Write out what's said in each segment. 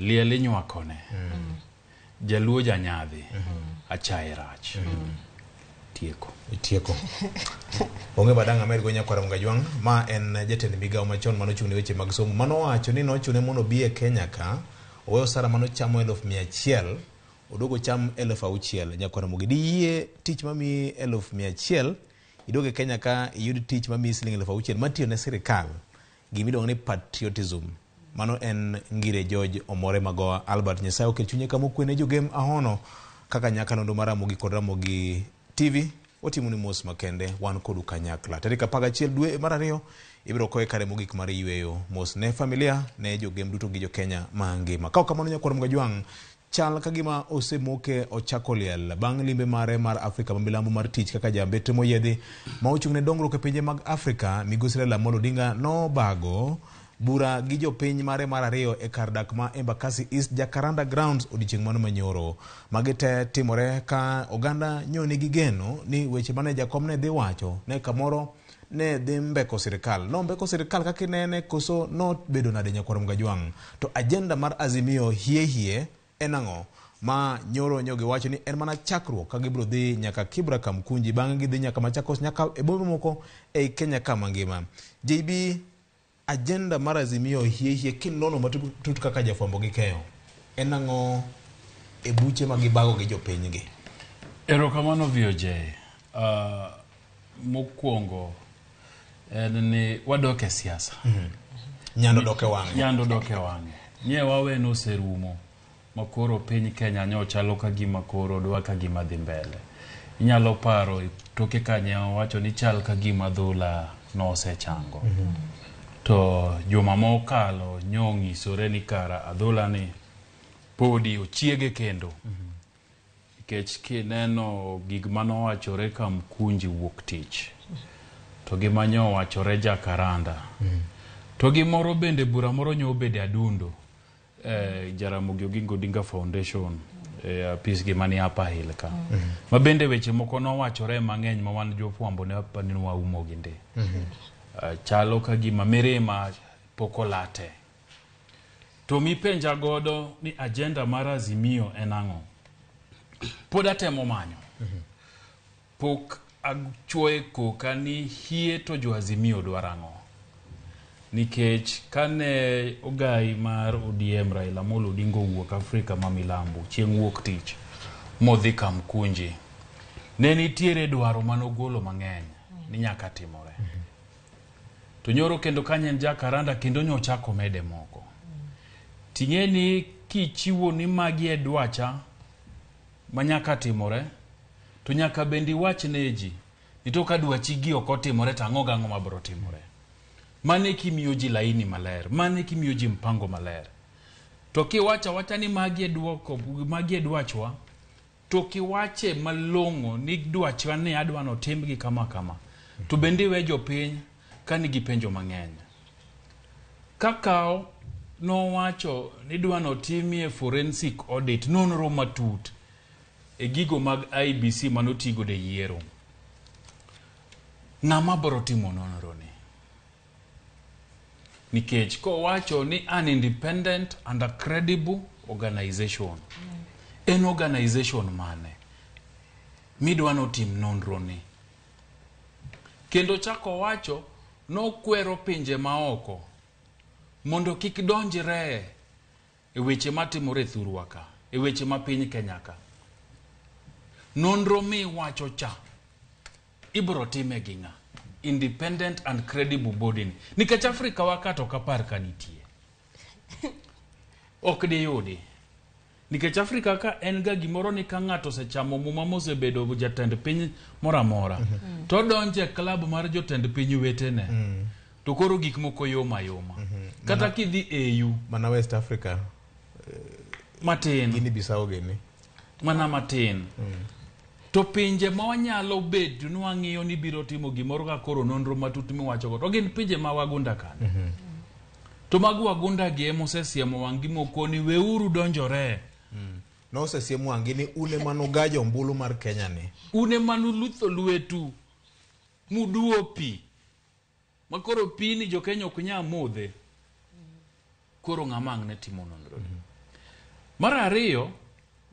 Liel inywakone. Jaluo janyadhi. Achaye rach. Tieko. Itieko. Onge badang' amed go nyakwara Mgajwang', ma en jatend migawo machon manochung' ne weche mag somo manowacho ni nochune mondo obi e Kenya ka owe osara manochamo 100,000 oduogo cham 6,000. Nyakwara Ramogi, diyie tich mamiyi 100,000 iduog e Kenya ka iyud tich mamiyi siling 6,000 matiyo ne sirikal, gimiluongo ni patriotism. Mano en Ngire George Omore Magoha Albert. Nyasaye oket chunye kama okwe ne jogem ahono kaka nyakalondo mar Ramogi kod Ramogi TV. Watimo ni mos makende, wan kodu kanyakla. Tarik 11 dwe mar ariyo ibiro kowe kare mogik mar yweyo. Mos ne familia, ne jogem duto gi jo Kenya mangima. Ka ok kamano nyakwar Mgajwang', chal ka gima osemoke ochako liel bang' limbe mare mar Afrika ma milambo mar tich kaka jambetre moyiedhi ma ochung' ne dongruok e pinje mag Afrika. Migosi Raila Amolo Odinga nobago bura gi jopiny mare mar ariyo e kar dak ma Embakasi East Jacaranda Grounds odiochieng' mano manyoro. Magi te timore ka oganda nyo nigi geno ni weche mane jakom ne dhi wacho ne kamoro ne dhi mbeko sirikal. Nombeko sirikal kaka inene koso nobedo nade nyakwar Mgajwang'? To agenda mar Azimio hie hie en ang'o? Ma nyoro nyo giwacho ni en mana chakruok ka gibiro dhi nyaka Kibra Kamkunji, bang'e gidhi nyaka Machakos, nyaka e bombe moko ei Kenya ka mangima. JB, agenda mar Azimio hie hie kinono matut kaka jafwambo gi keyo, en ang'o e buche ma gibago gi jopinygi? Erokamano VOJ. Mokwongo en ni wadok e siasa. Nyando dok e wang'e. Nyando dok e wang'e. Nye wawe noserumo ma koro piny Kenya nyo chalo ka gima koro dwa ka gima dhi mbele. Inyalo paro toke ka wacho ni chal ka gima adhola nosechango. To juma mokalo nyo ong'isore ni kara adhola ni podi ochiege kendo. Nikech kineno gik manowachore Kamkunji wuok tich, to gima nyo wachore Jacaranda, to gimoro bende bura moro nyo obede Adundo, Jaramogi Oginga Odinga Foundation, apis gi mani Upper Hill ka. Ma bende weche moko nowachore mang'eny ma wan jofwambo ne apani ni waumo gi ndi. Chalo ka gima mirima pok olate. To mipenja godo ni agenda mar Azimio en ang'o? Pod atemo manyo. Pok achuoye koka ni hie to jo Azimio dwaro ang'o? Nikech kane ogai mar ODM Raila Amolo Odinga owuok Afrika ma milambo chieng' wuok tich modhi Kamkunji, ne nitiere dwaro manogolo mang'eny ni nyaka timore. To nyoro kendo kanyo en Jacaranda kendo nyochako mede moko. Ting'e ni kichiwo ni magi e dwacha manyaka timore, to nyaka bende iwach ne ji ni to ka dwachi gi ok otimore to ang'o gang'o mabiro timore. Mane kimiyo ji laini maler, mane kimiyo ji mpango maler. To kiwacho awacha ni magi e dwoko, magi e dwachwa, to kiwache malong'o ni dwachwa ni adwa notimgi kama kama, to bende iwe jopiny ka nigi penjo mang'eny. Kakao nowacho ni dwa notimie forensic audit, nonro matut e gigo mag IEBC manotigodo e yiero. Ng'ama biro timo nonro ni? Nikech kowacho ni an independent and a credible organization, en organization mane midwa notim nonro ni? Kendo chako wacho nokwero pinje maoko mondo kik donjre e weche matimore e thurwa ka, e weche ma piny Kenya ka. Nonro miwacho cha ibiro time gi ng'a? Independent and credible body ni. Nikech Afrika wa ka to ok apar ka nitie. Ok diyudi. Nikech Afrika ka en ga gimoro ni ka ng'ato osechamo muma mosebedo jatend piny moro amora, to odonjo e club mar jotend piny wetene. To koro gik moko yom ayoma. Kata kidhi AU. Mana West Africa. Matin. Guinea Bissau gini. Mana matin. To pinje ma wanyalo bedo ni wang'iyo ni biro timo gimoro ka koro nonro matut miwachogo, to gin pinje ma wagunda kanyo. To mag wagunda gi ema osesiemo wang' gi mokoni weuru donjore. Nosesiemo wang' gi ni un ema nugajo ombulu mar Kenya ni. Un ema nulutho lwetu muduo pi. Ma koro pi ni jo Kenya ok nyal modhe. Koro ng'ama ang' ne timo nonro ni. Mar ariyo,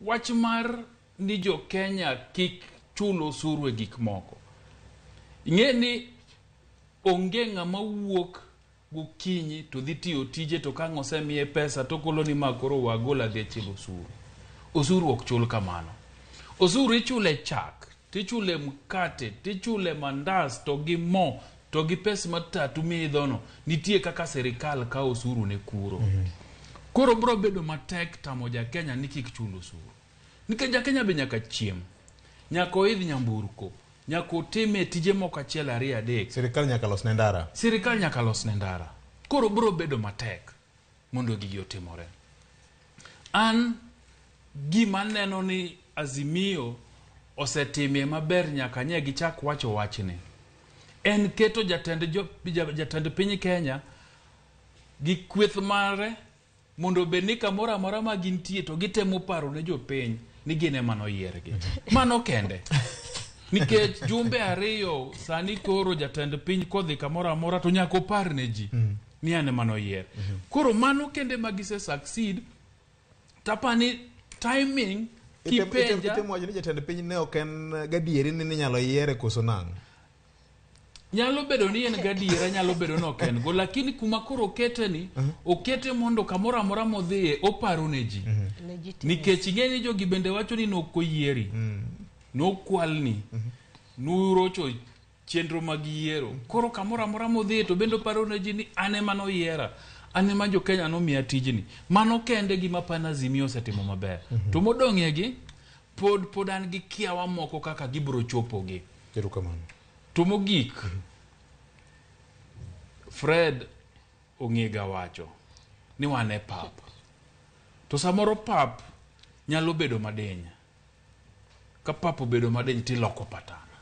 wach mar ni jo Kenya kik chul osuru e gik moko. Ing'e ni onge ng'ama wuok gokinyi to dhi tiyo tije to ka ang' osemiye pesa to okolo ni ma koro wagol adhi achil osuru. Osuru ok chul kamano. Osuru ichule chak, tichule mkate, tichule mandas to gi mo to gi pes matatu miidhono nitie kaka sirikal kawo osuru ne kuro. Koro bro bedo matek tamo ja Kenya ni kik chul osuru. Nikech ja Kenya be nyaka chiem, nyaka oidh nyamburko, nyaka otime tije moko achiel ariyo adek. Sirikal nyaka los ne ndara. Sirikal nyaka los ne ndara. Koro bro bedo matek mondo gigi otimore. An gima aneno ni Azimio osetimie maber nyaka nye gichak wacho wachni en keto jatend piny Kenya gi kweth mare mondo obed ni kamoro amora ma gintie to gitemo paro ne jopiny ni gin ema noyiergi. Mano kende. Nikech jumbe ariyo sani koro jatend piny kodhi kamoro amora to nyaka opar ne ji ni an ema noyier. Koro mano kende ma gise succeed tapani timing kipenja Itemo wacho ni jatend piny ne ok en gadieri ni ninyalo yiere koso nang'o? Nyalo bedo ni en gadiera, nyalo bedo ni ok en go, lakini kuma koro okete ni, okete mondo kamoro amora modhiye oparo ne ji. Nikech ing'e ni jogi bende wacho ni nokoyieri, nokwalni, nurocho chenro mag yiero. Koro kamoro amora modhiye to bende oparo ne ji ni an ema noyiera, an ema jo Kenya nomiya tijni. Mano kende gima pana Azimio osetimo maber. To modong'ie gi, pod an gi kiawa moko kaka gibiro chopogi. Erokamano. To mogik, Fred ong'ega wacho ni wan e pap. To samoro pap nyalo bedo madiny. Ka pap obedo madiny tiloko patana.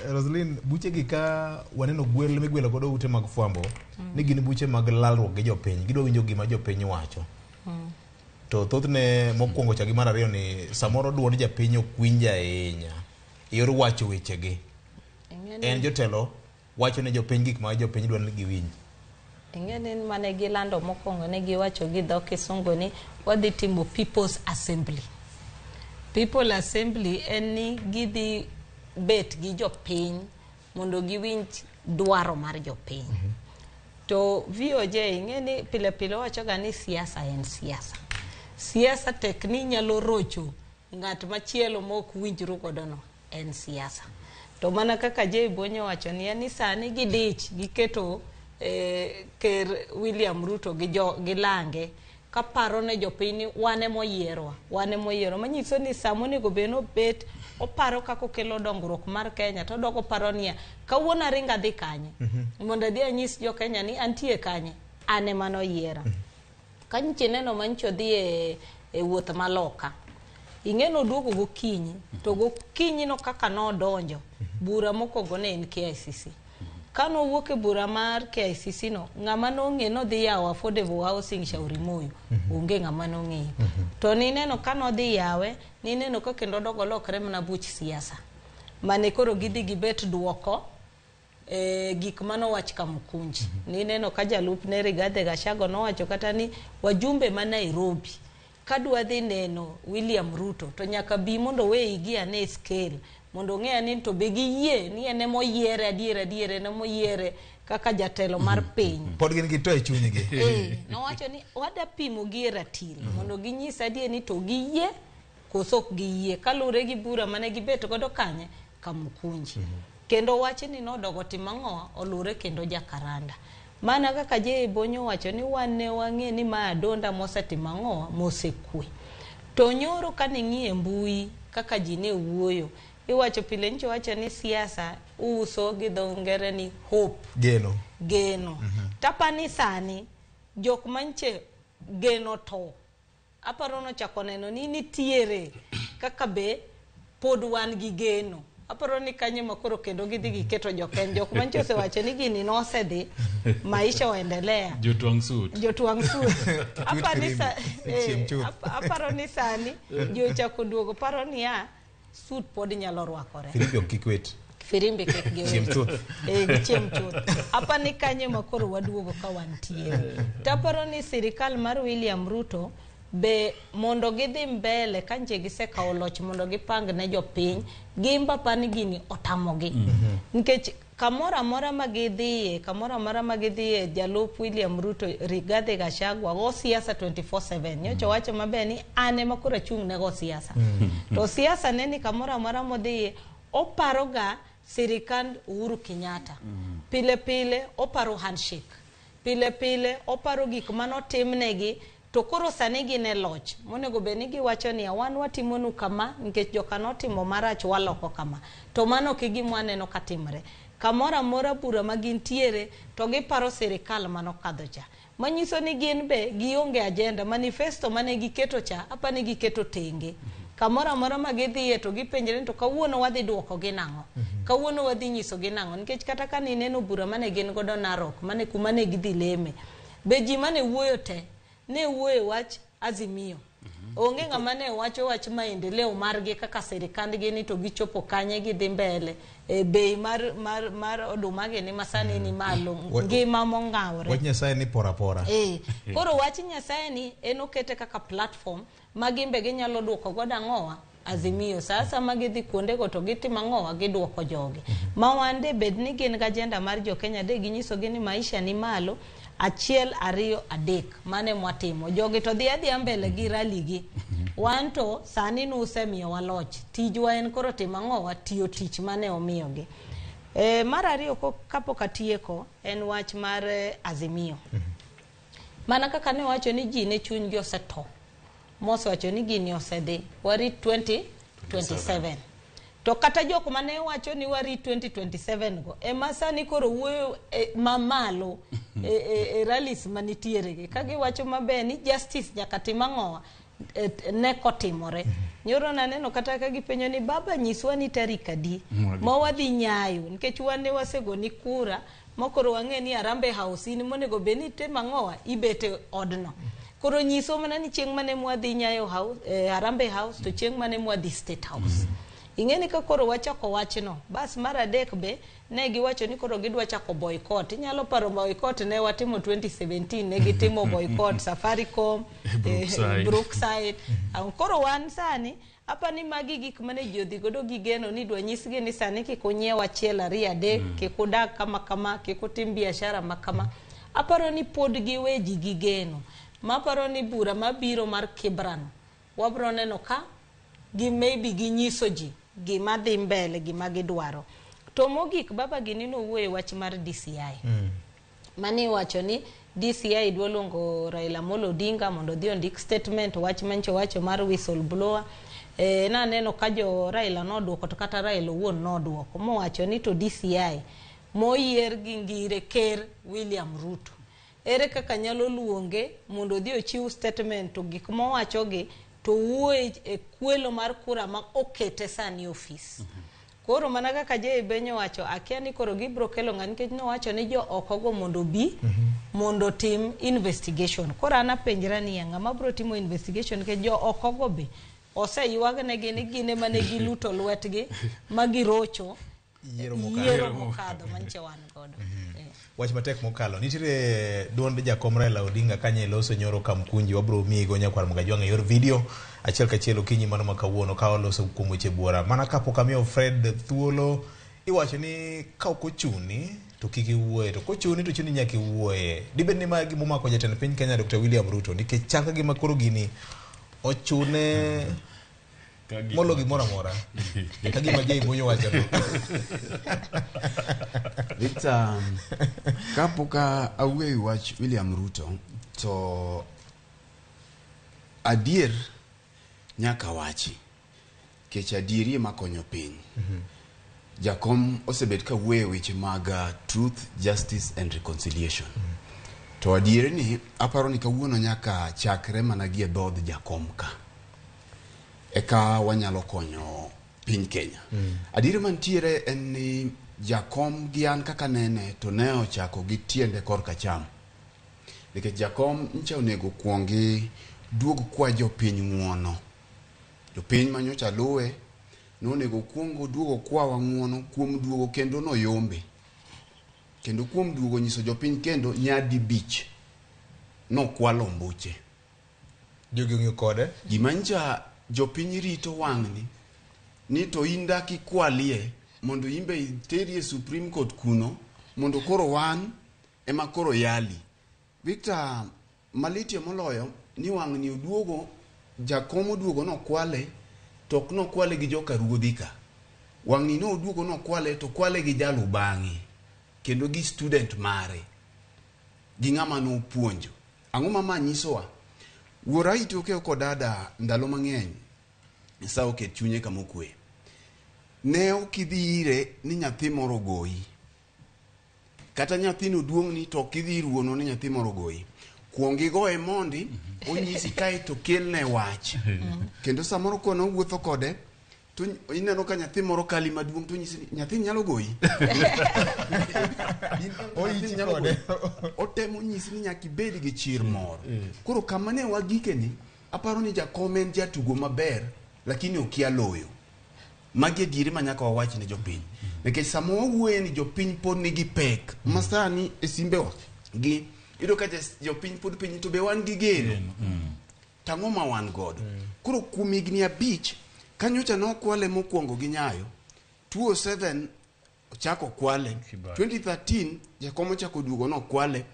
Roslyn, buche gi ka waneno gwel migwelo godo ute mag fwambo, ni gin buche mag lalruok gi jopiny, gidwa winjo gima jopiny wacho. To thothne mokwongo cha gi mar ariyo ni samoro duond japiny ok winj ahinya e yor wacho wechegi. En jotelo wacho ne jopiny gik ma jopiny dwaro ni giwinj. Ing'e ni mane gilando mokwongo ne giwacho gi dho kisungu ni wadhi timo People's Assembly. People Assembly en ni gidhi bet gi jopiny mondo giwinj dwaro mar jopiny. To VOJ ing'e ni pile pile wachoga ni siasa en siasa. Siasa tek ni nyalo rocho ng'at machielo mok winjru godo no en siasa. To mana kaka Jay Bonyo wacho ni en ni sani gidich giketo ker William Ruto gi jo gi lange kaparo ne jopiny ni wan emoyierwa, wan emoyierwa. Manyiso ni sama onego bed ni obet oparo kaka okelo dongruok mar Kenya to odok oparo niya kawuono aringo adhi kanye mondo adhi anyis jo Kenya ni antie kanye an ema noyiera. Ka nyicha ineno manyicha odhi e wuoth maloka ing'e noduogo gokinyi to gokinyi no kaka nodonjo bura mokwongo ne en KICC. Kanowuok e bura mar KICC no ng'ama nong'e nodhi yawo affordable housing Shauri Moyo onge ng'ama nong'eyo. To nineno kanodhi yawe nineno ka kendo odok olokre mana buch siasa mane koro gidhi gibet duoko gik manowach Kamukunji. Nineno ka jalupne Rigathi Gachagua nowacho kata ni wajumbe ma Nairobi kadwa dhi neno William Ruto to nyaka bi mondo weigi ane scale mondo ong'e ni to be giyie ni en emoyiere adier adier en emoyiere kaka jatelo mar piny. Pod gin gi to e chunygi. Nowacho ni wada pimo gi e ratil mondo ginyis adier ni to giyie koso ok giyie kaluwore gi bura mane gibet godo kanye Kamukunji. Kendo wachni nodogo timo ang'o olure kendo Jakaranda. Mana kaka Jay Bonyo wacho ni wan ne wang'e ni ma adonda mosetimo ang'o mosekwe. To nyoro kane ng'iye mbui kaka ji ne wuoyo iwacho pile nyicho wacho ni siasa uso gi dho ngere ni hope. Geno. Geno. Tapani sani jok manche geno to aparo nochako neno ni nitiere kaka be pod wan gi geno. Aparo ni kanyo ma koro kendo gidhi giketo jokeny jok manche osewacho ni gini nosedhi maisha oendelea. Jotwang' sut. Jotwang' sut. Aparo ni sani ji ochako duogo paro niya suit pod nyalo rwakore. Firimbi ok kikwet. Firimbi kik giwe. Chiem chuth. Eh, gichiem chuth. Apa ni kanye ma koro waduogo ka wantiere. Taparo ni sirikal mar William Ruto be mondo gidhi mbele ka nje gisekawo loch mondo gipang ne jopiny, gimba pani gini otamogi. Nikech kamoro amora ma gidhiye, kamoro amora ma gidhiye, jalup William Ruto Rigathi Gachagua go siasa 24/7. Nyocha wacho maber ni an ema koro achung' ne go siasa. To siasa ne ni kamoro amora modhiye oparoga sirikand Uhuru Kenyatta. Pile pile oparo handshake. Pile pile oparo gik manotimnegi to koro sani gin e loch. Monego bed ni giwacho niya wan watimonu kama nikech joka notimo marach waloko kama. To mano ok e gima waneno katimre. Kamoro amora bura ma gintiere to giparo sirikal manokadho cha. Manyiso ni gin be gionge agenda, manifesto mane giketo cha apani giketo tenge. Kamoro amora ma gidhiye to gipenjre ni to kawuono wadhi duoko gi nang'o? Kawuono wadhi nyiso gi nang'o? Nikech kata ka nineno bura mane gin godo Narok, mane kuma ne gidhi leme, be ji mane wuoyo te ne wuoyo e wach Azimio. Onge ng'ama ne wacho wach maendeleo margi kaka sirikandgi ni to gichopo kanye gidhi mbele. E, bei mar oduma gi ni masani ni malo, ngima mong'awre. Wach Nyasaye ni pora pora. Eh, koro wach Nyasaye ni en okete kaka platform ma gin be ginyalo duoko godo ang'owa Azimio. Sasa ma gidhi kuondego to gitimo ang'owa giduoko jogi. Ma wan de bed ni gin gi agenda mar jo Kenya de ginyisogi ni maisha ni malo 1, 2, 3 mane mwatimo. Jogi to dhi adhiya mbele gi rally gi. Wan to sani nusemiyowa loch. Tijwa en koro timo ang'owa tiyo tich mane omiyogi. E, mar ariyo kapok atieko en wach mar Azimio. Mana kaka ne wacho ni ji ne chunygi osetho mosewacho ni gini osedhi warit 2027 to kata jok mane wacho ni warit 2027 go ema sani koro wuoyo e, mamalo e rallies manitiere gi ka giwacho maber ni justice nyaka tim ang'owa ne kotimore. Nyoro naneno kata ka gipenjo ni baba nyiswa ni tarik adi ma wadhi nyayo nikech wan ne wasegoni kura ma koro wang'e ni Harambee House in monego bed ni itimo ang'owa ibet e odno. Koro nyiswa mana ni chieng' mane mwadhi nyayo house, Harambee House to chieng' mane mwadhi State House. Ing'e ni ka koro wachako wachno, bas mar adek be ne giwacho ni koro gidwa chako boycott. Inyalo paro boycott ne watimo 2017 ne gitimo boycott Safaricom, Brookside. Brookside. Koro wan sani apa ni magi gik mane ji odhi godo gi geno ni dwa nyisgi ni sani kik unyiew 1, 2, 3, kik udag kama kama, kik utim biashara ma kama. Aparo ni pod giwe ji gi geno. Maparo ni bura mabiro mar Kibra no, wabro neno ka gi maybe ginyiso ji gima dhi mbele, gima gidwaro. To mogik baba gini nowuoyo e wach mar DCI. Mane iwacho ni DCI dwa luongo Raila Amolo Odinga mondo odhi ondik statement wach mancho wacho mar whistleblower. E, naneno ka jo Raila noduoko to kata Raila owuon noduoko mowacho ni to DCI moyier gi ngire ker William Ruto ere kaka nyalo luonge mondo odhi ochiw statement to gik mowachogi to wuoye e kwelo mar kura ma okete sani e ofis. Koro mana kaka Jay Benyo wacho, akia ni koro gibro kelo ng'a nikech nowacho ni jo oko go mondo obi mondo otim investigation. Koro an apenjra niya, ng'ama bro timo investigation nikech jo oko go be oseywagnegi ni gin ema ne giluto lwetgi ma girocho Yiero mokalo. yiero mokadho manyiche wan godo. Eh. Wach matek mokalo nitiere duond jakom Raila Odinga kanye loso nyoro Kamkunji wabro miyigo nyakwar Mgajwang' e yor video achiel kachiel okinyi mano ma kawuono ka waloso kuom weche buora mana kapok amiyo Fred thuolo iwacho ni ka ok ochuni to kik iwuoye to kochuni to chuni nyaka iwuoye dibed ni ma gima omako jatend piny Kenya Dr. William Ruto nikech chal ka gima koro gini ochune Ka gik molo gimoro amora ka gima Jay Bonyo wacho no. Victor, kapok awuoyo e wach William Ruto, to adier nyaka wachi kech adieri ema konyo piny. Jakom osebet ka wuoyo e weche mag truth, justice and reconciliation. To adieri ni aparo ni kawuono nyaka chakre mana gi e dhood jakom ka. Eka wanyalo konyo piny Kenya. Adieri mantiere en ni jakom gi an kaka nene to ne ochako gi tiende korka cham. Nikech jakom ncha onego kuongi duog kwa jopiny ng'uono. Jopiny manyocha luwe Nonego kuongo duogo kwawa ng'uono kuom duogo kendo noyombe. Kendo kuom duogo nyiso jopiny kendo nyadi bich nokwalo ombuche. Jogi ong'iyo kode. Gima ncha jopiny rito wang'ni ni to in dak ikwalie mondo in be iterie Supreme Court kuno mondo koro wan ema koro yali. Victor, malitie moloyo ni wang'ni oduogo, jakom oduogo nokwale, to ok nokwale gi joka ruodhi ka. Wang'ni no oduogo nokwale to kwale gi jalubang'e kendo gi student mare gi ng'ama nopuonjo. Ang'o ma ma nyisowa? Wuora itoke kod dada ndalo mang'eny Nyasaye oket chunye kama okwe. Ne ok idhi ire ni nyathi moro ogoyi. Kata nyathino duong'ni to ok idhi ir wuonwa ni nyathi moro ogoyi. Kuong igoye mondi onyisi kae to kelne wach. Kendo samoro kono wuotho kode to ineno ka nyathi moro kali maduong' to onyisi ni nyathini nyalo goyi. Oichi Nyalo kode. goyi. Otemo nyisi ni nyaka ibed gi chir moro. Koro kama ne wagikeni, aparo ni jakom en jatugo maber lakini okia loyo. Magi adieri ma nyaka wawach ne jopiny. Nikech sama wawuoye ni jopiny pod nigi pek ma sani e simbewa gi iyudo ka jopiny pod penji to be wan gi geno. Tang'o ma wan godo. Koro kuom higni 5 kanyocha nokwale mokwongo gi Nyayo 2007 ochako kwale, 2013 jakom ochako duogo nokwale,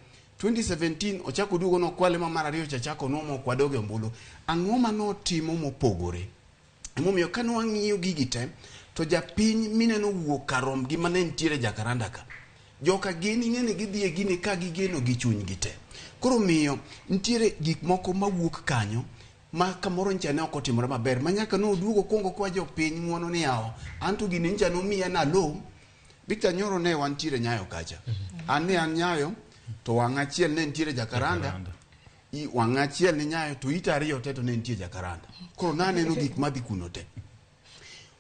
2017 ochako duogo nokwale ma mar ariyo cha chako nuomo ok wadoge ombulu. Ang'o ma notimo mopogore? Emomiyo ka nwang'iyo gigi te to japiny mineno wuok karom gi mane nitiere Jacaranda ka, joka gin ing'e ni gidhi e gini ka gigeno gi chunygi te. Koro miyo nitiere gik moko mawuok kanyo ma kamoro ncha ne ok otimore maber ma nyaka noduogo kuongo kwa jopiny ng'uono ni yawa anto gini ncha nomiya nalo. Victor nyoro ne wantiere Nyayo kacha. An ne an Nyayo to wang' achiel ne nitiere Jacaranda, wang' achiel ni Nyayo to ita ariyo te to ne nitie Jacaranda. Koro naneno gik madhi kuno te.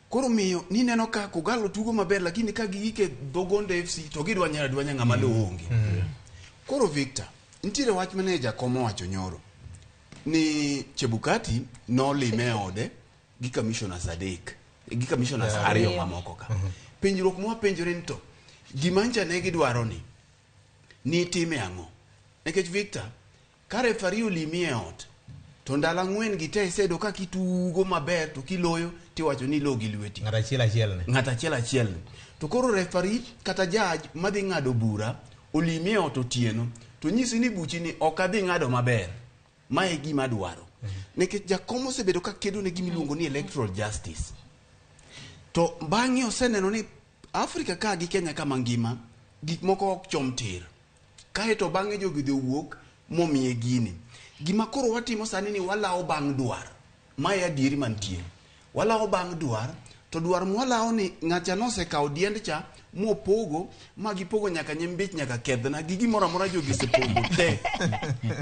Koro miyo nineno ka Kogalo tugo maber lakini ka gigike dho Gonde FC to gidwa nyara dwanya ng'ama lo onge. Koro Victor, nitiere wach mane jakom owacho nyoro ni Chebukati nolime e ode gi commissioners adek gi commissioners ariyo mamoko ka. Penjruok mwapenjore ni to gima ncha ne gidwaro ni nitime ang'o? Nikech Victor, ka referee olimi e ot to ndalo 4 gi te isedo ka kitugo maber to kiloyo tiwacho ni ilo gi lweti. Ng'at achiel achiel ne. Ng'at achiel achiel ne. To koro referee kata judge madhi ng'ado bura olimi e ot otieno to nyisi ni buchi ni ok adhi ng'ado maber. Ma e gima adwaro. Nikech jakom osebedo ka kedo ne gima iluongo ni electoral justice. To bang'e oseneno ni Afrika ka gi Kenya ka mangima gik moko ok chom tir. Kae to bang'e jogi dhi owuok momiye gini. Gima koro watimo sani ni walawo bang' dwar. Mae adieri mantie. Walawo bang' dwar, to dwar mwalawo ni ng'acha nosekawo diend cha mopogo ma gipogo nyaka nyembich nyaka kedhna gi gimoro amora jogi osepogo te.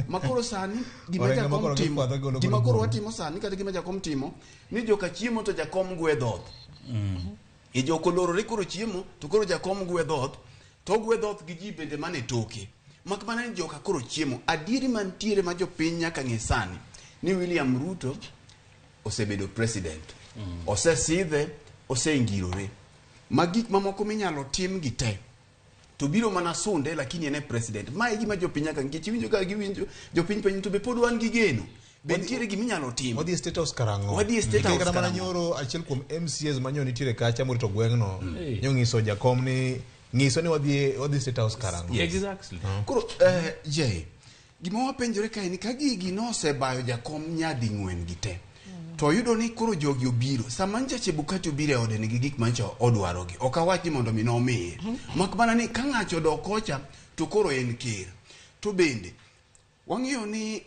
Ma koro sani gima Orengo ma jakom koro timo, gikwadho golo gima godo koro buru. watimo sani kata gima jakom timo ni joka chiemo to jakom gwe dhoth. E jok olorore koro chiemo to koro jakom gwe dhoth to ogwe dhoth gi ji bende mane toke. Mak mana ni joka koro chiemo. Adieri mantiere ma jopiny nyaka ng'e sani ni William Ruto osebedo president. Osesidhe, osengirore. Ma gik mamoko minyalo tim gi te to biro mana sunde lakini en e president. Ma e gima jopiny nyaka nikech iwinjo ka giwinjo jopiny penjo to be pod wan gi geno. Be nitiere gima inyalo tim? Wadhi e State House karang'o? Wadhi e State Nikech House kata mana karang'o? nyoro achiel kuom MCAs manyo nitiere kacha morito gweng'no nyonyiso jakom ni nyiso ni wadhi State House karang'o. Yes. Exactly. Koro Jay, gima wapenjore kae ni ka gigi nosebayo jakom nyadi ng'wen gi te to yudo ni koro jogi obiro sama ncha Chebukati obiro e ode nigi gik mancha odwarogi ok awach ni mondo mi nomiye mak mana ni ka ng'acho odok kocha to koro en ker to bende wang'eyo ni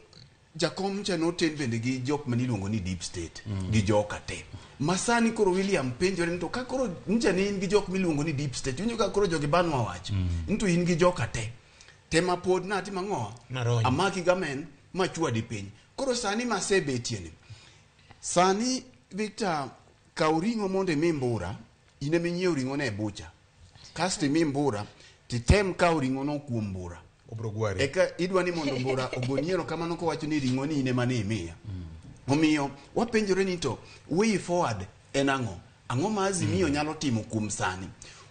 jakom cha noten bende gi jok maniluongo ni deep state gi joka te masani koro William penjore ni to ka koro ncha ne in gi jok miluongo ni deep state winjo ka koro jogi banwa wach ni to in gi joka te tema pod natimo ang'o Narony. amaki gamen machwadi piny koro sani masebetie ni sani Victor kaw ring'o mondo imi mbura in ema inyiew ring'o ne e bucha kasto imi mbura titem kaw ring'o no kuom mbura Obro gwari. eka idwa ni mondo mbura ogoni erokamano kowacho ni ring'o ni in ema ne imiya. Omiyo wapenjore ni to way forward en ang'o? Ang'o ma Azimio nyalo timo kuom sani?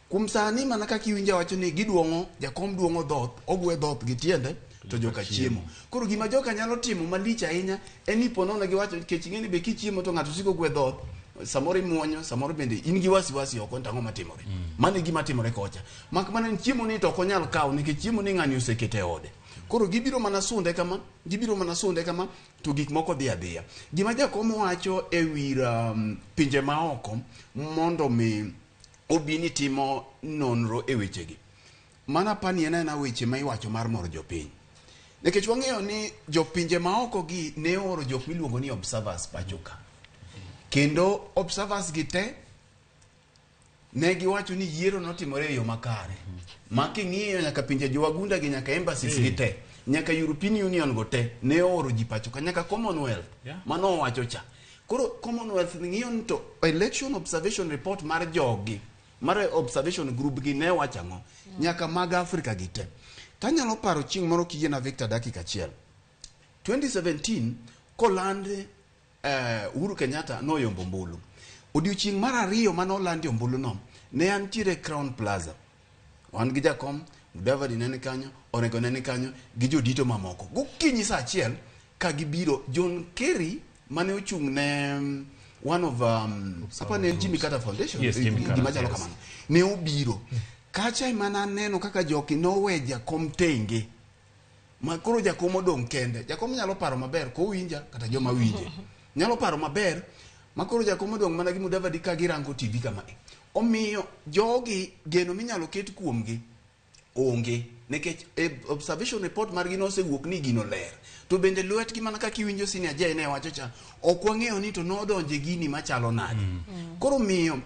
Kuom sani mana kaka iwinjo wacho ni giduong'o, jakom duong'o dhoth, ogwe dhoth gi tiende to joka chiemo. Koro gima joka nyalo timo malich ahinya en ni ponono giwacho nikech ing'e ni be kichiemo to ng'ato siko gwe dhoth, samoro imuonyo, samoro bende in gi wasiwasi oko ni to ang'o matimore. Mano e gima timore kocha. Mak mana ni chiemo ni to ok onyal kawo nikech chiemo ni ng'ani osekete e ode. Koro gibiro mana sunde kama, gibiro mana sunde kama to gik moko dhi adhiya. Gima jakom wacho e wi pinje maoko mondo mi obi ni timo nonro e wechegi. Mana pani en aena weche ma iwacho mar moro jopiny. Nikech wang'eyo ni jopinje maoko gi ne ooro jok miluongo ni observers pacho ka. Kendo observers gi te ne giwacho ni yiero notimore e yo makare. Ma king'iyo nyaka pinje jowagunda gi nyaka embassies gi te, nyaka European Union go te ne ooro ji pacho ka, nyaka Commonwealth mano owacho cha. Koro Commonwealth ng'iyo ni to election observation report mar jogi, mar observation group gi ne wacho ang'o? Nyaka mag Africa gi te. Tanyalo paro chieng' moro kiyiena Victor dakika achiel. 2017 koland Uhuru Kenyatta noyombo ombulu. Odiochieng' mar ariyo mane olandi ombulu no, ne antiere Crown Plaza. Wan gi jakom, Mudavadi ne ni kanyo, Orengo ne ni kanyo, gi jodito mamoko. Gokinyi saa achiel ka gibiro, John Kerry mane ochung' ne one of apa ne en Jimmy Carter Foundation, Yes, Jimmy Carter, gima chalo yes. kamano. Ne obiro. Kacha ema naneno kaka joki nowe jakom tenge. Ma koro jakom odong' kende. Jakom nyalo paro maber kowinja kata joma winje. Nyalo paro maber ma koro jakom odong' mana gi Mudavadi ka girango TV kama. Omiyo jogi geno minyalo ket kuomgi onge nikech observation report margi nosewuok ni gino ler. To bende lwetgi mana kaka iwinjo Senior J ne wacho cha, ok wang'eyo ni to nodonje gini machalo nade. Koro miyo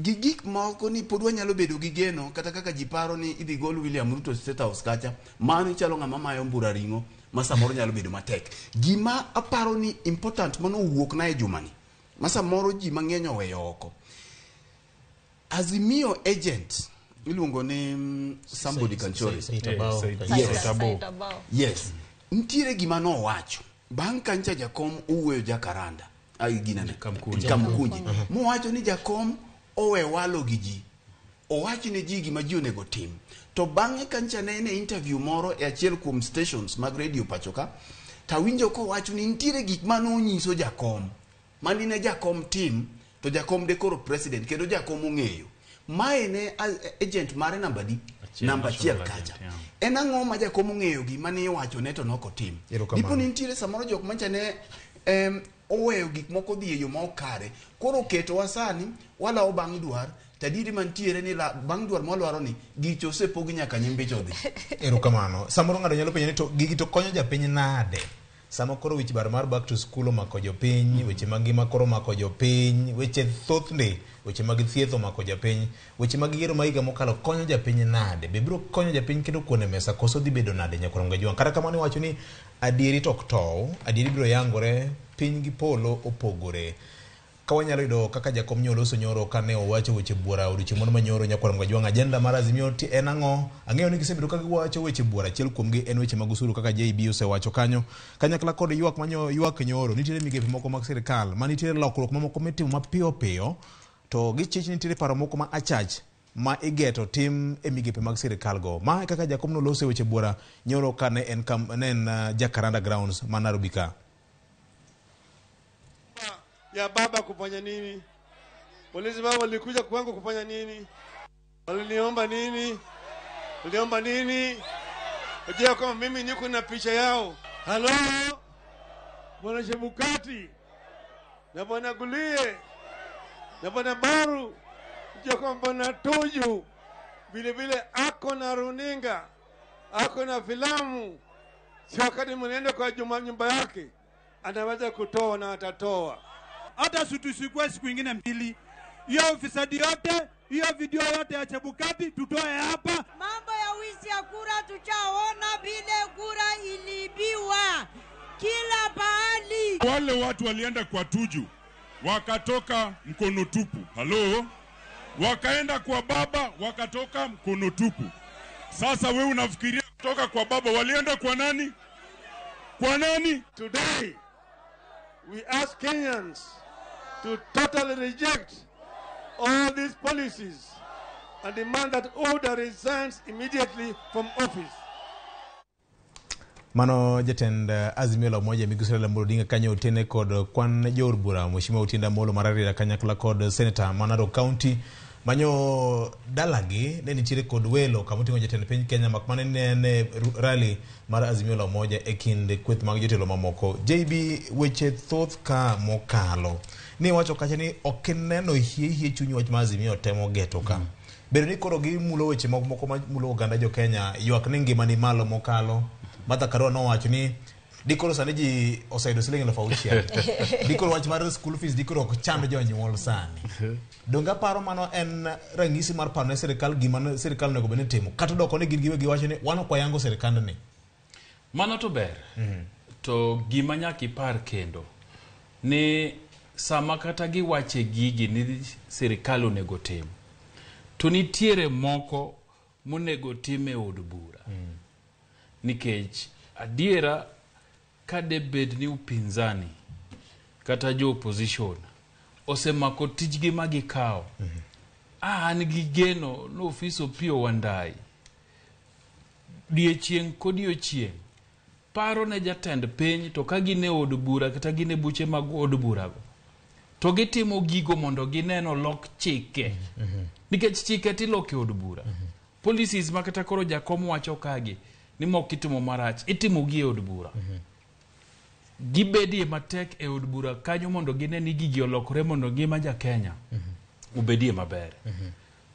gi gik moko ni pod wanyalo bedo gi geno kata kaka ji paro ni idhi gol William Ruto State House kacha, mano ichalo ng'ama mayo mbura ring'o ma samoro nyalo bedo matek. Gima aparo ni important mano owuok na e jumani ma samoro ji mang'eny oweyo oko. Azimio agent iluongo ni somebody Kanchori. Yes. Yes. Nitiere gima nowacho bang' kancha jakom owuoyo Jacaranda ai ginene Kamkunji mowacho ni jakom owe walo gi ji, owach ne ji gima ji onego tim. To bang'e kancha ne en e interview moro e achiel kuom stations mag radio pacho ka, tawinjo kowacho ni nitiere gik mane onyiso jakom mani ne jakom tim to jakom de koro president kendo jakom ong'eyo. Mae ne agent mare namba di? Namba achiel kacha. En ang'o ma jakom ong'eyo gima ne iwacho ne to nok otim? Dipo ni nitiere samoro jok mancha ne oweyo gik moko dhi e yo ma ok kare. Koro oketowa sani walawo bang' dwar, tadiri mantiere ni bang' dwar mwalwaro ni gicho osepogi nyaka nyimbicho dhi. Erokamano. Samoro ng'ato nyalo penjo ni to gigi to konyo japiny nade? Sama koro wich bar mar back to school omako jopiny, weche mag ngima koro omako jopiny, weche thothne, weche mag thieth omako jopiny, weche mag yiero ma higa mokalo konyo japiny nade? Be biro konyo japiny kendo kuone mesa koso dhi bedo nade nyakwar Ngajwang'? Kata kamano iwacho ni adieri to ok tow, adieri biro yangore, piny gi polo opogore. Ka wanyalo yudo kaka jakom nyoloso nyoro kane owacho weche buora odiochieng' moro manyoro nyakwar Ngajwang', agenda mar Azimio en ang'o? Ang'eyo ni gisebedo ka giwacho weche buora, achiel kuomgi en weche mag osuru kaka JB osewacho kanyo. Kanyakla kod ywak manyo ywak nyoro, nitiere migepe moko mag sirikal ma nitiere lokruok mamoko mitimo mapiyo piyo, to gichich nitiere paro moko ma achach ma igeto tim e migepe mag sirikal go. Ma kaka jakom noloso weche buora nyoro kane en Jacaranda Grounds ma Nairobi ka. Ya baba kufanya nini? Polisi baba walikuja kwangu kufanya nini? Waliniomba nini? Waliomba nini? Wajua kama mimi niko na picha yao. Halo? Bwana Chebukati na Bwana Gulie na Bwana Baru, wajua kama Bwana Tuju vile vile ako na runinga, ako na filamu. Si wakati mnaenda kwa nyumba yake anaweza kutoa na atatoa. Hata tusikue siku ingine mbili. Hiyo ufisadi yote, hiyo video yote ya Chebukati tutoe hapa. Mambo ya wizi ya kura tuchaona vile kura iliibiwa kila pahali. Wale watu walienda kwa Tuju wakatoka mkono tupu. Halo? Wakaenda kwa baba wakatoka mkono tupu. Sasa wewe unafikiria kutoka kwa baba walienda kwa nani? Kwa nani? Today we ask Kenyans to totally reject all these policies and demand that UDA resigns immediately from office. Mano jatend Azimio la Umoja Migosi Raila Amolo Odinga kanyo otene kod kwan jood bura Mheshimiwa Otiende Amollo mar Rarieda kanyakla kod seneta ma Narok County manyo dalagi ne nitiere kod welo kama oting'o jatend piny Kenya mak mana ni en e rally mar Azimio la Umoja e kind kweth mag jotelo mamoko. JB weche thoth ka mokalo ni wacho kacha ni ok ineno hie hie chuny wach ma Azimio temo geto ka. Bedo ni koro gimulo weche moko moko mamulo oganda jo Kenya ywak ni ngima ni malo mokalo. Martha Karua nowacho ni dikoro sani ji oseyudo siling 6,000. Dikoro wach mar school fees dikoro ok chand jonyuol sani. Donge aparo mano en ranyisi mar paro ne sirikal gima ne sirikal onego bed ni timo. Kata doko ni gin giwegi wacho ni wan ok wayango sirikandni. Mano to ber. To gima nyaka ipar kendo ni sama kata giwache gigi ni sirikal onego tim, to nitiere moko monego tim e od bura. Nikech adiera ka debed ni upinzani kata jo opposition osemako tijgi ma gikawo, an gi geno ni ofis Opiyo Wandayi diechieng' kodiechieng' paro ne jatend piny to ka gin e od bura kata gin e buche mag od burago to gitimo gigo mondo ginen olok chike nikech chike tiloko e od bura policies ma kata koro jakom wacho kagi ni moko itimo marach itimo gi e od bura gibedie matek e od bura kanyo mondo gine ni gigi olokore mondo ngima ja Kenya obedie maber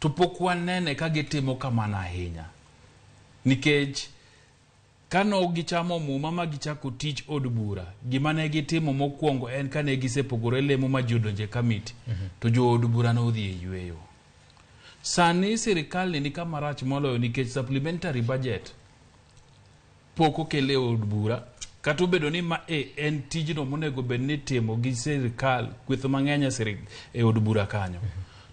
to pok wanene ka gitimo kamano ahinya nikech kano gichamo muma ma gichako tich od bura gima ne gitimo mokwongo en kane gisepogore lemo ma ji odonje kamiti to jo od bura nodhi e yweyo sani sirikal ni kama rach moloyo nikech supplementary budget pok okel e od bura kata obedo ni ma e en tijno monego bed ni itimo gi sirikal kweth mang'eny e od bura kanyo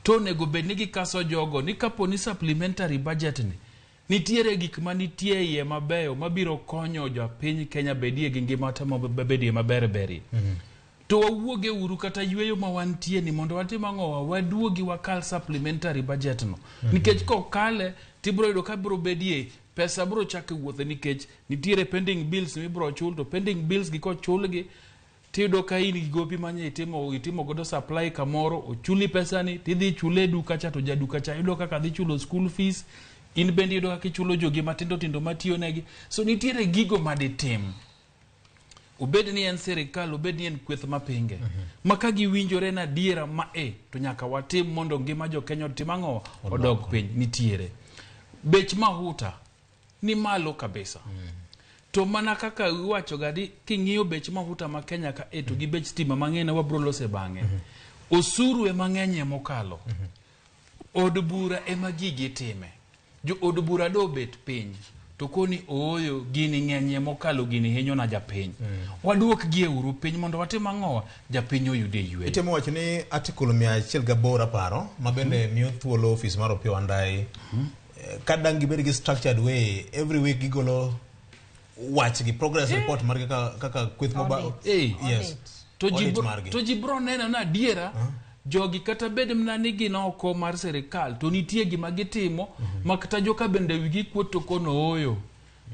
to onego bed ni gikaso jogo ni kapo ni supplementary budget ni nitiere gik manitie iye mabeyo mabiro konyo jopiny Kenya bedie gi ngima temo bedie maber berie to wawuoge uru kata yweyo ma wantie ni mondo watim ang'owa waduogi wakal supplementary budget no nikech kokale tibiro yudo ka biro bedie pesa biro chako wuothe nikech nitiere pending bills mibiro chul to pending bills gi kochulgi tiyudo ka in gi gopi manye itimo godo supply kamoro ochuli pesani tidhi chule e duka cha to jaduka cha yudo kaka dhi chulo school fees in bende iyudo kaka ichulo jogi matindo tindo matiyo negi so nitiere gigo maditim obed ni en sirikal obed ni en kweth mapinge ma ka giwinjore na adiera ma e to nyaka watim mondo ngima jo Kenya otim ang'o odog piny nitiere bech mahuta ni malo kabisa to mana kaka iwacho ga ni king'iyo bech mafuta ma Kenya ka e to gi bech stima mang'eny wabro lose bang'e osuru ema ng'eny mokalo od bura ema gigi time jo od bura do bet piny to koni ooyo gini ng'enyie mokalo gini hinyo na japiny waduok gi e uru piny mondo watim ang'owa japiny oyude yweyo Itemo wacho ni article 108 aparo ma bende miyo thuolo ofis mar Opiyo Wandayi ka dang' gibed gi structured way every week gigolo wachgi progress report margi kaka kweth moba Yes. To ji Audit bro, margi. to ji bro neno na adiera jogi kata bed mana ni gin oko mar sirikal to nitie gima gitimo ma kata joka bende wigi kuot to kono ooyo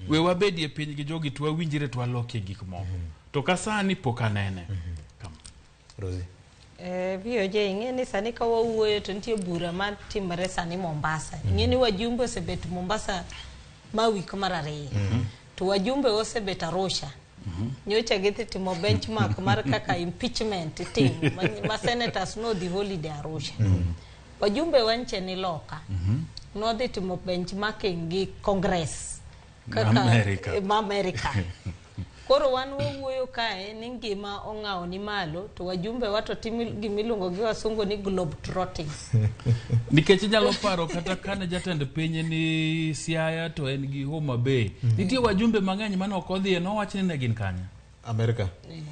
we wabedie piny gi jogi to wawinjre to walokie gik moko to ka sani pok anene Rosie. VOJ ing'e ni sani ka wawuoyo to nitie bura matimore sani Mombasa. Ing'e ni wajumbe osebet Mombasa ma wik mar ariyo. To wajumbe osebet Arusha. Nyocha gidhi timo benchmark mar kaka impeachment itimo ma senators nodhi holiday Arusha. Wajumbe wanche ni loka. Nodhi timo benchmarking gi Congress. Ma America. Ma America. Koro wan wawuoyo kae ni ngima ong'awo ni malo to wajumbe wa to timo gimiluongo gi wasungu ni globe trotting. Nikech inyalo paro kata kane jatend piny ni Siaya to en gi Homa Bay nitie wajumbe mang'eny mane ok odhiye nowach ni ne gin kanye America.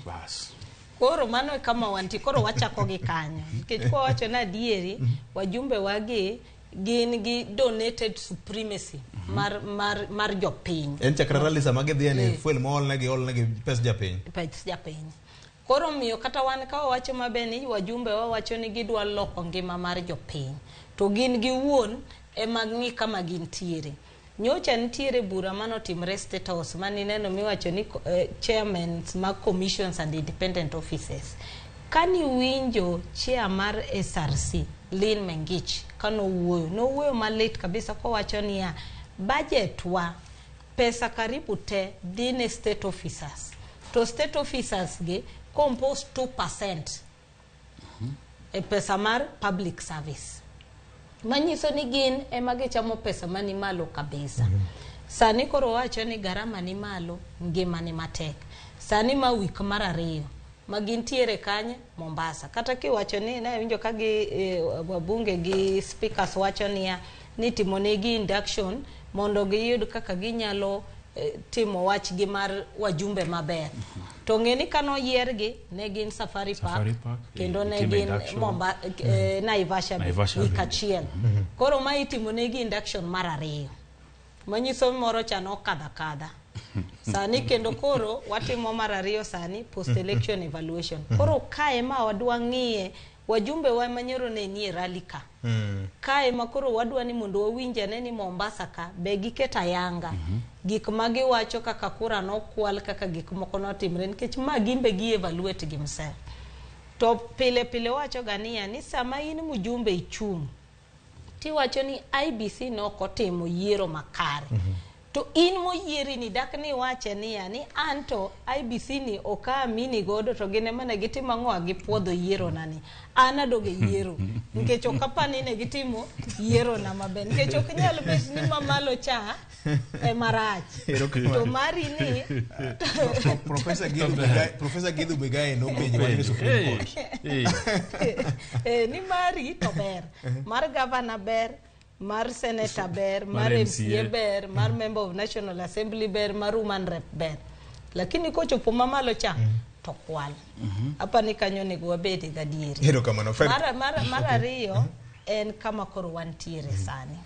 Bas. Koro mano e kama wantie, koro wachako gi kanyo. Nikech kwa wacho na adieri, wajumbe wagi gin gi donated supremacy mar jopiny. En chakre rally sama gidhiye ni fuel moolnegi oolnegi pes japiny. Pes japiny. Koro miyo kata wan ka wawacho maber ni wajumbe wawacho ni gidwa loko ngima mar jopiny, to gin giwuon ema ng'i kama gintiere. Nyocha nitiere bura manotimre State House manineno miwacho ni chairmen mag commissions and independent offices. Kaniwinjo chair mar SRC Lynn Mengich kanowuoyo, nowuoyo malit kabisa kowacho niya budget wa pesa karibu te dhi ne state officers, to state officers gi compose 2% e pesa mar public service, manyiso ni gin ema gichamo pesa mani malo kabisa. Sani koro wacho ni garama ni malo, ngima ni matek. Sani ma wik mar ariyo ma gintiere kanye Mombasa. Kata kiwacho ni ne winjo ka gi wabunge gi speakers wacho niya ni timo negi induction mondo giyud kaka ginyalo timo wachgi mar wajumbe maber. To ng'e ni kanoyiergi ne gin Safari Park, Safari Park, kendo ne itimo gin induction. Naivasha, Naivasha wik bende. achiel. Koro ma itimo negi induction mar ariyo. Manyiso moro cha nokadho akadha. Sani kendo koro watimo mar ariyo sani post election evaluation. Koro kae ma wadwa ng'iye wajumbe wa manyoro ne nie rally ka. Kae ma koro wadwa ni mondo wawinj ane ni Mombasa ka be giketo ayanga gik ma giwacho kaka kura nokwal, kaka gik moko notimre, nikech ma gin be gi evaluate themselves. To pile pile wacho ga niya ni sama in mjumbe ichung' tiwacho ni IBC nok otimo yiero makare. To in moyieri ni dak ni wache niya ni anto IBC ni ok amini godo, to gin ema ne gitimo ang'o gipuodho yiero na ni an adog e yiero nikech ok apar ni ne gitimo yiero na maber, nikech ok nyal bet ni mamalo cha ema rach to mari ni Professor Githu Muigai, Professor Githu Muigai nopenjo wach ni Supreme Court. Ni mari to ber, mar governor ber, mar senator ber, mar Mar MCA MCA ber, mar member of National Assembly ber, mar woman rep ber, lakini kochopo mamalo cha to kwal. Apa ni kanyo onego wabede gadieri. Erokamano, Fred. Mar ariyo en kama koro wantiere sani.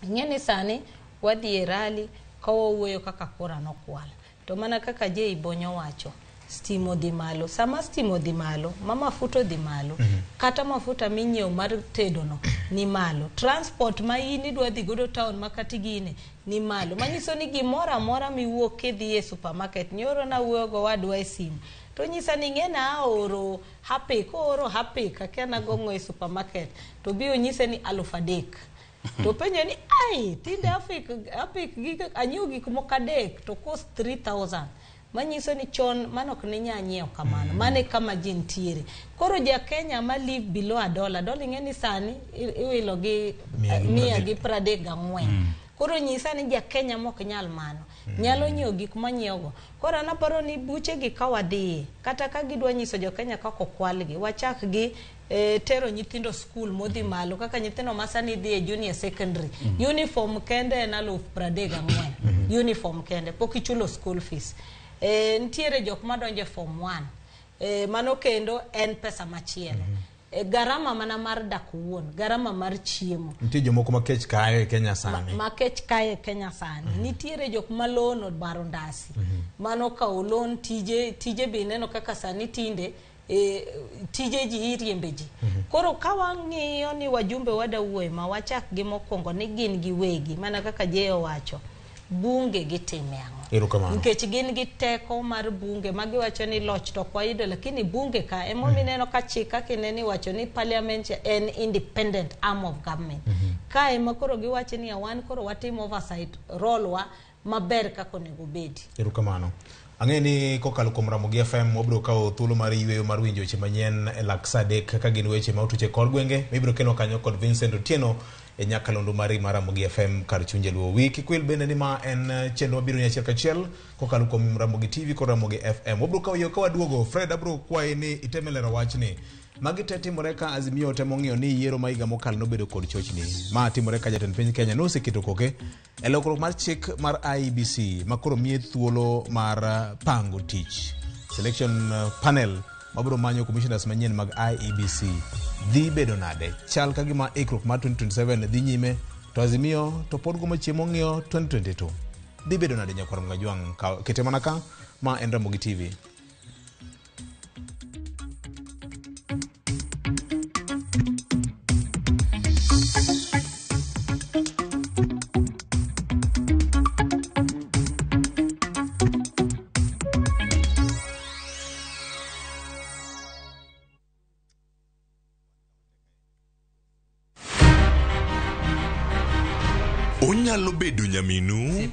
Ing'e ni sani wadhi e rally ka wawuoyo kaka kura nokwal, to mana kaka Jay Bonyo wacho, stima odhi malo. Sama stima odhi malo, ma mafuta odhi malo, kata mafuta minyiewo mar tedo no ni malo, transport ma in idwa dhi godo town ma kata gine ni malo, manyiso ni gimoro amora miwuok kidhi e supermarket. Nyoro nawuoyo gowadwa e simu to nyisa ni ing'e na aoro Harpic, kooro Harpic akia nagong'o e supermarket to bi onyise ni 3000, to penjo ni ai tinde Harpic Harpic gik anyiewo gik moko adek to cost 3000, manyiso ni chon mano ok ninya nyiewo kamano. Mano e kama ji ntiere koro. Ja Kenya ma live below a dollar, dollar ing'e ni sani iwilo gi Mia gi mia pradek. gi 34. Koro nyisa ni ja Kenya mok nyal mano nyalo nyiewo gik manyiewogo. Koro an aparo ni buchegi ka wadhiye kata ka gidwa nyiso jo Kenya kaka okwalgi, wachak gi tero nyithindo skul modhi malo, kaka nyithindo ma sani dhi e junior secondary, uniform kende en 34,000. Uniform kende pok ichulo school fees. Nitiere jok madonjo e form 1, mano kendo en pesa machielo. Garama mana mar dak wuon, garama mar chiemo. Nitie jomoko ma kech kayo e Kenya sani. Ma kech kaye Kenya sani. Nitiere jok ma loan obaro ndasi. Mano kawo loan tije tije be ineno kaka sani tinde tije ji iriembe ji. Koro ka wang'iyo ni wajumbe wada wuoye ma wachak gi mokwongo ni gin giwegi, mana kaka Jay owacho, bunge gitime ang'o? Erokamano. Nikech gin gi teko mar bunge ma giwacho ni loch to ok wayudo, lakini bunge ka emomiyo ineno ka chik kaka ineno iwacho ni parliament en independent arm of government. Ka ema koro giwacho ni wan koro watimo oversight role wa maber kaka onego bedi. Erokamano. Ang'e ni kokalo kuom Ramogi FM wabiro kawo thuolo mar yweyo mar winjo weche manyien e lak sa 3 kaka gin weche ma otuch e kor gwenge mibiro kelwa kanyo kod Vincent Otieno e nyakalondo mari mar Ramogi FM kar chunje Luo. Wi kik wil bende ni ma en chenro mabiro ni achiel kachiel kokalo kuom Ramogi TV kod Ramogi FM. Wabiro kawo yo ka waduogo. Fred, abiro kwayi ni iteme lero wachni. Magi te timore ka Azimio temo ng'iyo ni yiero ma higa mokalo nobedo kod chochni. Ma timore ka jatend piny Kenya noseketo koke e lokruok mar chik mar IEBC ma koro miye thuolo mar pango tich. Selection panel mabiro manyo commissioners manyien mag IEBC dhi bedo nade? Chal ka gima ikruok mar 2027 dhi nyime to Azimio to pod gomo chiemo ng'iyo 2022. Dhi bedo nade nyakwar Mgajwang'? Kete mana ka ma en Ramogi TV. Onyalo bedo nyaminu,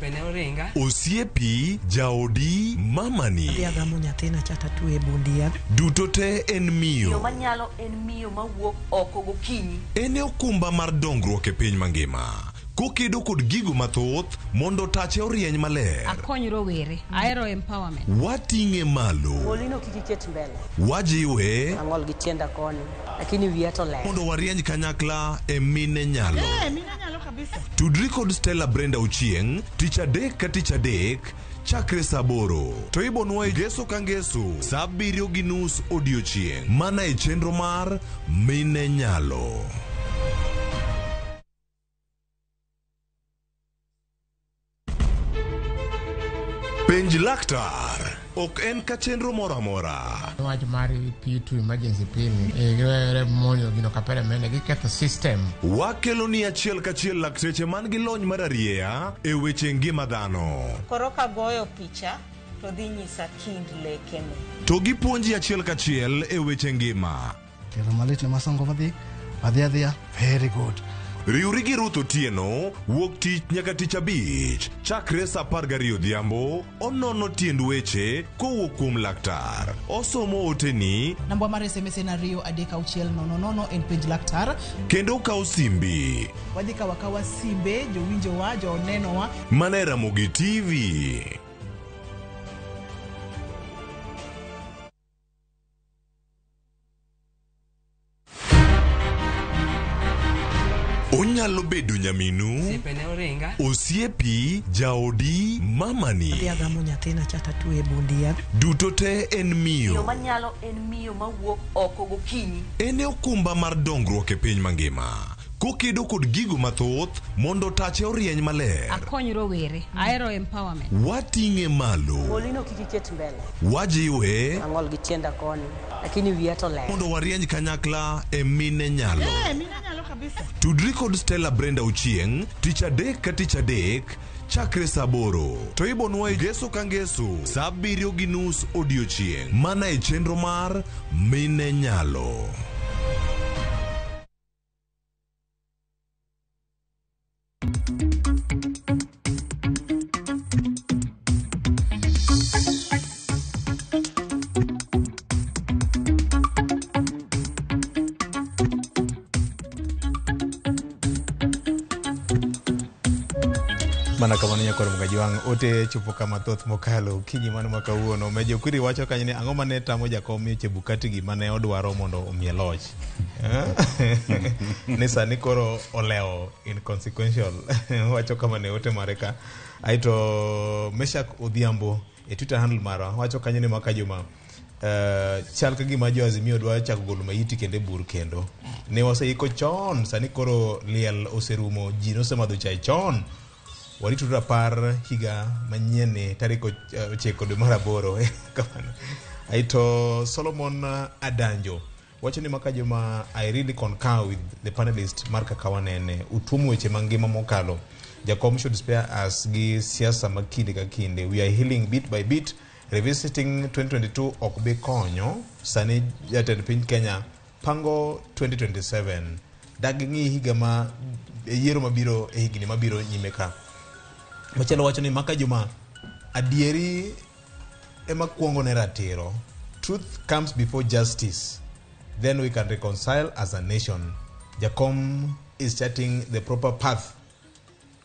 osiepi, jaodi, mamani. Adhi agamo nyathina cha tatwe e bundia. Duto te en miyo. Manyalo en miyo mawuok oko gokinyi. En e okumba mar dongruok e piny mangima. Kokedo kod gigo mathoth mondo tache orieny maler. Akony rowere, ahero empowerment. Wating'e malo. Molino kik iket mbele. Wajiwe. Ang'ol gi tienda koni, lakini wiya to ler. Mondo warieny kanyakla e mine nyalo. Mine nyalo kabisa. Tudri kod Stella Brenda Ochieng' tich adek ka tich adek chakre saa aboro to ibonwa e ngeso ka ngeso saa abiriyo gi nus odiochieng' mana e chenro mar Mine Nyalo. Penj laktar ok en ka chenro moro amora. Wach mar P2 emergency P ni giwere monjo gino kapere mende giketho system. Wakelo ni achiel kachiel lakteche man gi lony mar arieya e weche ngima dhano. Koro kagoyo picha to dhi nyisa kind lekene. To gipuonji achiel kachiel e weche ngima. Tielo malit ne masongo madhi adhi adhiya very good. Riwri gi Ruth Otieno wuok tich nyaka tich abich chakre saa 12 odhiambo onono tiend weche kowuok kuom laktar. Osomo oteni Namba mar SMS en 2 3 6 0 0 en penj laktar. kendo okawo simbi Wadhi kawo akawa simbe jowinjowa jonenowa. mana e Ramogi TV. Onyalo bedo nyaminu, osiepi, jaodi, mamani. Adhi agamo nyathina cha tatwe e bundia. Duto te en miyo. Manyalo en miyo mawuok oko gokinyi. En e okumba mar dongruok e piny mangima. Kokedo kod gigo mathoth mondo tache orieny maler. Akony rowere, ahero empowerment. Wating'e malo. Molino kik iket mbele. Wajiwe Ang'ol gi tienda koni, lakini wiya to ler. mondo warieny kanyakla e mine nyalo. Mine nyalo kabisa. Tudri kod Stella Brenda Ochieng' tich adek ka tich adek chakre saa aboro to ibonwa e ngeso ka ngeso saa abiriyo gi nus odiochieng' mana e chenro mar Mine Nyalo. Mana kamano nyakwar Mugajwang' ote chopo kama thoth mokalo okinyi mano ma kawuono. Mejo Kwiri wacho kanyo ni ang'o mane tamo jakom miyo Chebukati gima ne odwaro mondo omiye loch. Ni sani koro olewo inconsequential. Wacho kama ne ote mare ka. Aito Meshak Odhiambo e Twitter handle mara wacho kanyo ni maka juma chal ka gima jo Azimio dwa chako golo maiti kendo e bur kendo. Ne waseiko chon, sani koro liel oserumo, ji nosemadho chai chon. Warito rapar higa manyien ni tarik 9 dwe mar 8 kamano. Aito Solomon Adanjo wacho ni maka juma I really concur with the panelist mar kaka wanene utuomo weche mangima mokalo. Jakom should spare us gi siasa ma kinde ka kinde. We are healing bit by bit. Revisiting 2022 ok bi konyo. Sani jatend piny Kenya pango 2027. Dag ng'i higa ma yiero mabiro e higni mabiro nyime ka. Machielo wacho ni maka juma adieri ema kuongo ne ratiro. Truth comes before justice. Then we can reconcile as a nation. Jakom is charting the proper path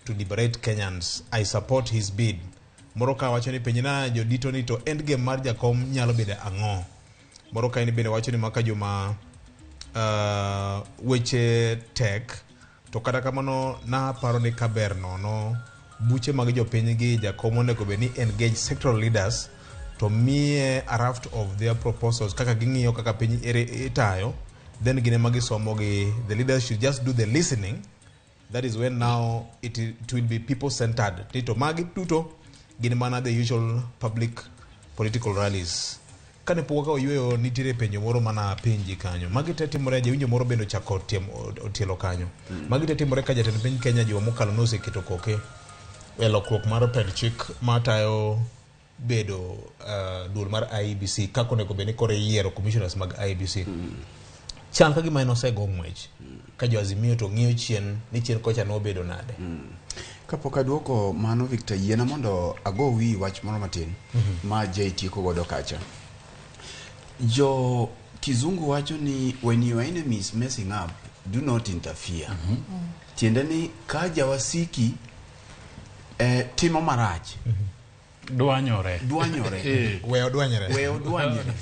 to liberate Kenyans. I support his bid. Moro ka wacho ni penjna jodito ni to endgame mar Jakom nyalo bedo ang'o? Moro ka ni bende wacho ni maka juma weche tek to kata kamano naparo ni kaber nono buche mag jopiny gi Jakom onego bed ni engage sectoral leaders to miye a raft of their proposals kaka ging'iyo kaka piny itayo, then gin ema gisomo gi. The leaders should just do the listening. That is when now it will be people centered. Tito magi duto gin mana the usual public political rallies. Kane pok wakawo yueyo nitiere penjo moro mana penji kanyo. Magi te timore, jawinjo moro bende ochako otielo kanyo. Magi te timore ka jatend piny Kenya juma mokalo noseketo koke e lokruok mar pend chik matayo bedo duol mar IEBC kaka onego bed ni koro iyiero commissioners mag IEBC. Chal ka gima en osego ng'wech ka jo Azimio to ng'iyo chien ni chien kocha nobedo nade. Kapok aduoko mano Victor, yiena mondo ago wiyi wach moro matin ma Jay tieko godo kacha. Jo kizungu wacho ni when your enemy is messing up, do not interfere. Tiende ni ka jawasiki timo marach, Dwanyore. Dwanyore. We odwanyre. We odwanyre.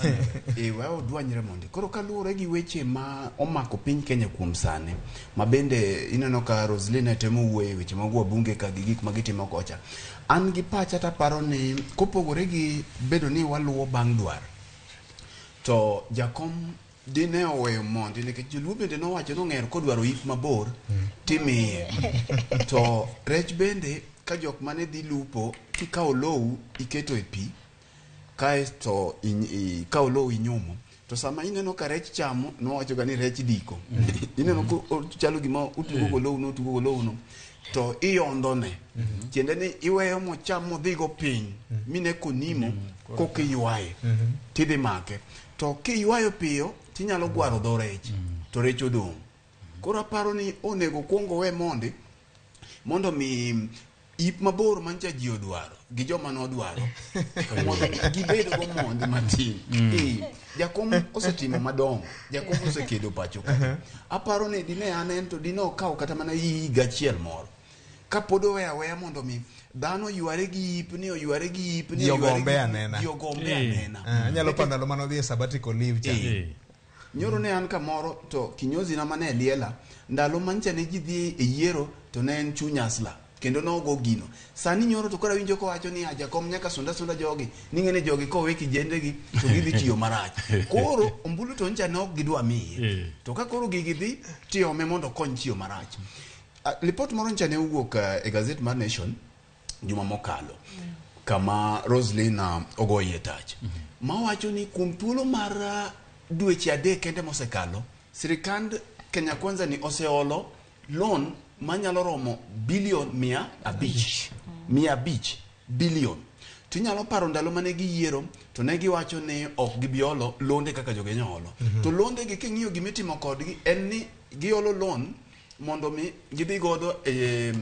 We odwanyre mondi. Koro kaluwore gi weche ma omako piny Kenya kuom sani, ma bende ineno ka Roselyn temo wuoyo e weche mag wabunge ka gi gik ma gitimo kocha. An gi pacha taparo ni kopogore gi bedo ni waluwo bang' dwar, to jakom dine oweyo mondi nikech joluo bende nowacho nong'er kodwaro yik mabor timiye. To rech bende ka jok mane dhi lupo kikawo lowu iketo e pi kaeto ikawo lowo inyumo to sama ineno ka rech chamo nowacho ga ni rech diko ineno ko chalo gima otugo go lowo no otugo go lowo no to iyondone tiende ni iweyo mocham modhigo piny mine konimo koka iywaye tidhi make to kiywayo piyo tinyalo gwaro dho rech to rech odong'. Koro aparo ni onego kuongo we mondi mondo mi ip mabor mancha ji odwaro gi joma nodwaro mondo gibed go mondi matin. Jakom osetimo madongo, jakom osekedo pacho ka. Aparo ni dine an en to dine okawo kata mana higa achiel moro kapod oweyo aweya mondo mi dhano yware gi ip ni oyware gi ip ni Ji oyware gi ogombe ip, anena. ji ogombe anena. Anyalo paro ndalo mane odhi e sabbatical leave cha. Nyoro ne an kamoro to kinyozi na mane liela ndalo mancha ne ji dhi e yiero to ne en chuny asla kendo nogo gino. Sani nyoro to koro awinjo kowacho ni jakom nyaka sunda sunda jogi ning'e ni jogi kowe kijendegi to gidhi tiyo marach. Koro ombulu to ncha ne ok gidwa miye. To ka koro gigi dhi tiome mondo okony tiyo marach. Lipot moro ncha ne owuok e gazet mar Nation juma mokalo kama Roselyn ogoyie tach mawacho ni kuom thuolo mar dweche 3 kende mosekalo sirikand Kenya Kwanza ni oseolo loan manyalo romo bilion 500. 500 bilion. Tinyalo paro ndalo mane giyiero to ne giwacho ni ok gibiolo londe kaka jogenya olo. To londe gi king'iyo gimitimo kodgi en ni giolo loan mondo mi gidhi godo e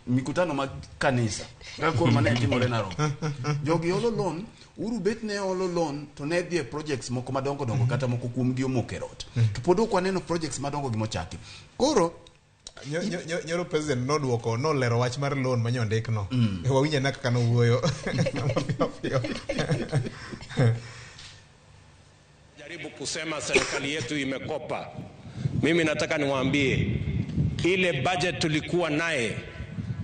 mikutano mag kanisa kaka koro mane timore Narok. Jogi olo loan, Uhuru bet ne olo loan to ne dhi e projects moko madongo dongo kata moko kuom gi omoko e rot. To pod ok waneno projects madongo gi mochaki. Koro Nyoro president noduoko nolero wach mar loan ma nyondik no. Wawinjo na kaka nowuoyo. Mapiyo piyo. Jaribu kusema serikali yetu imekopa. Mimi nataka niwaambie ile budget tulikuwa naye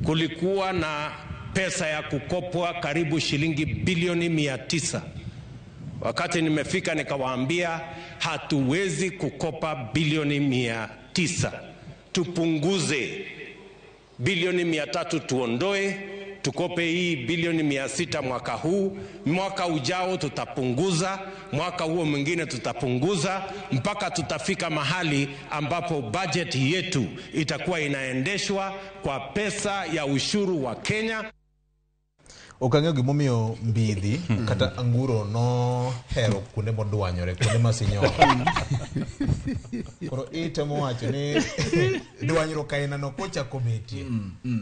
kulikuwa na pesa ya kukopwa karibu shilingi bilioni 900. Wakati nimefika nikawaambia hatuwezi kukopa bilioni 900. Tupunguze bilioni 300 tuondoe, tukope hii bilioni 600 mwaka huu, mwaka ujao tutapunguza, mwaka huo mwingine tutapunguza mpaka tutafika mahali ambapo budget yetu itakuwa inaendeshwa kwa pesa ya ushuru wa Kenya. Ok ang'eyo gimomiyo mbidhi kata anguro nohero kuonde modwanyore, kuonde masinyoro. Koro itemo wacho ni dwanyruok ainano kochako betie,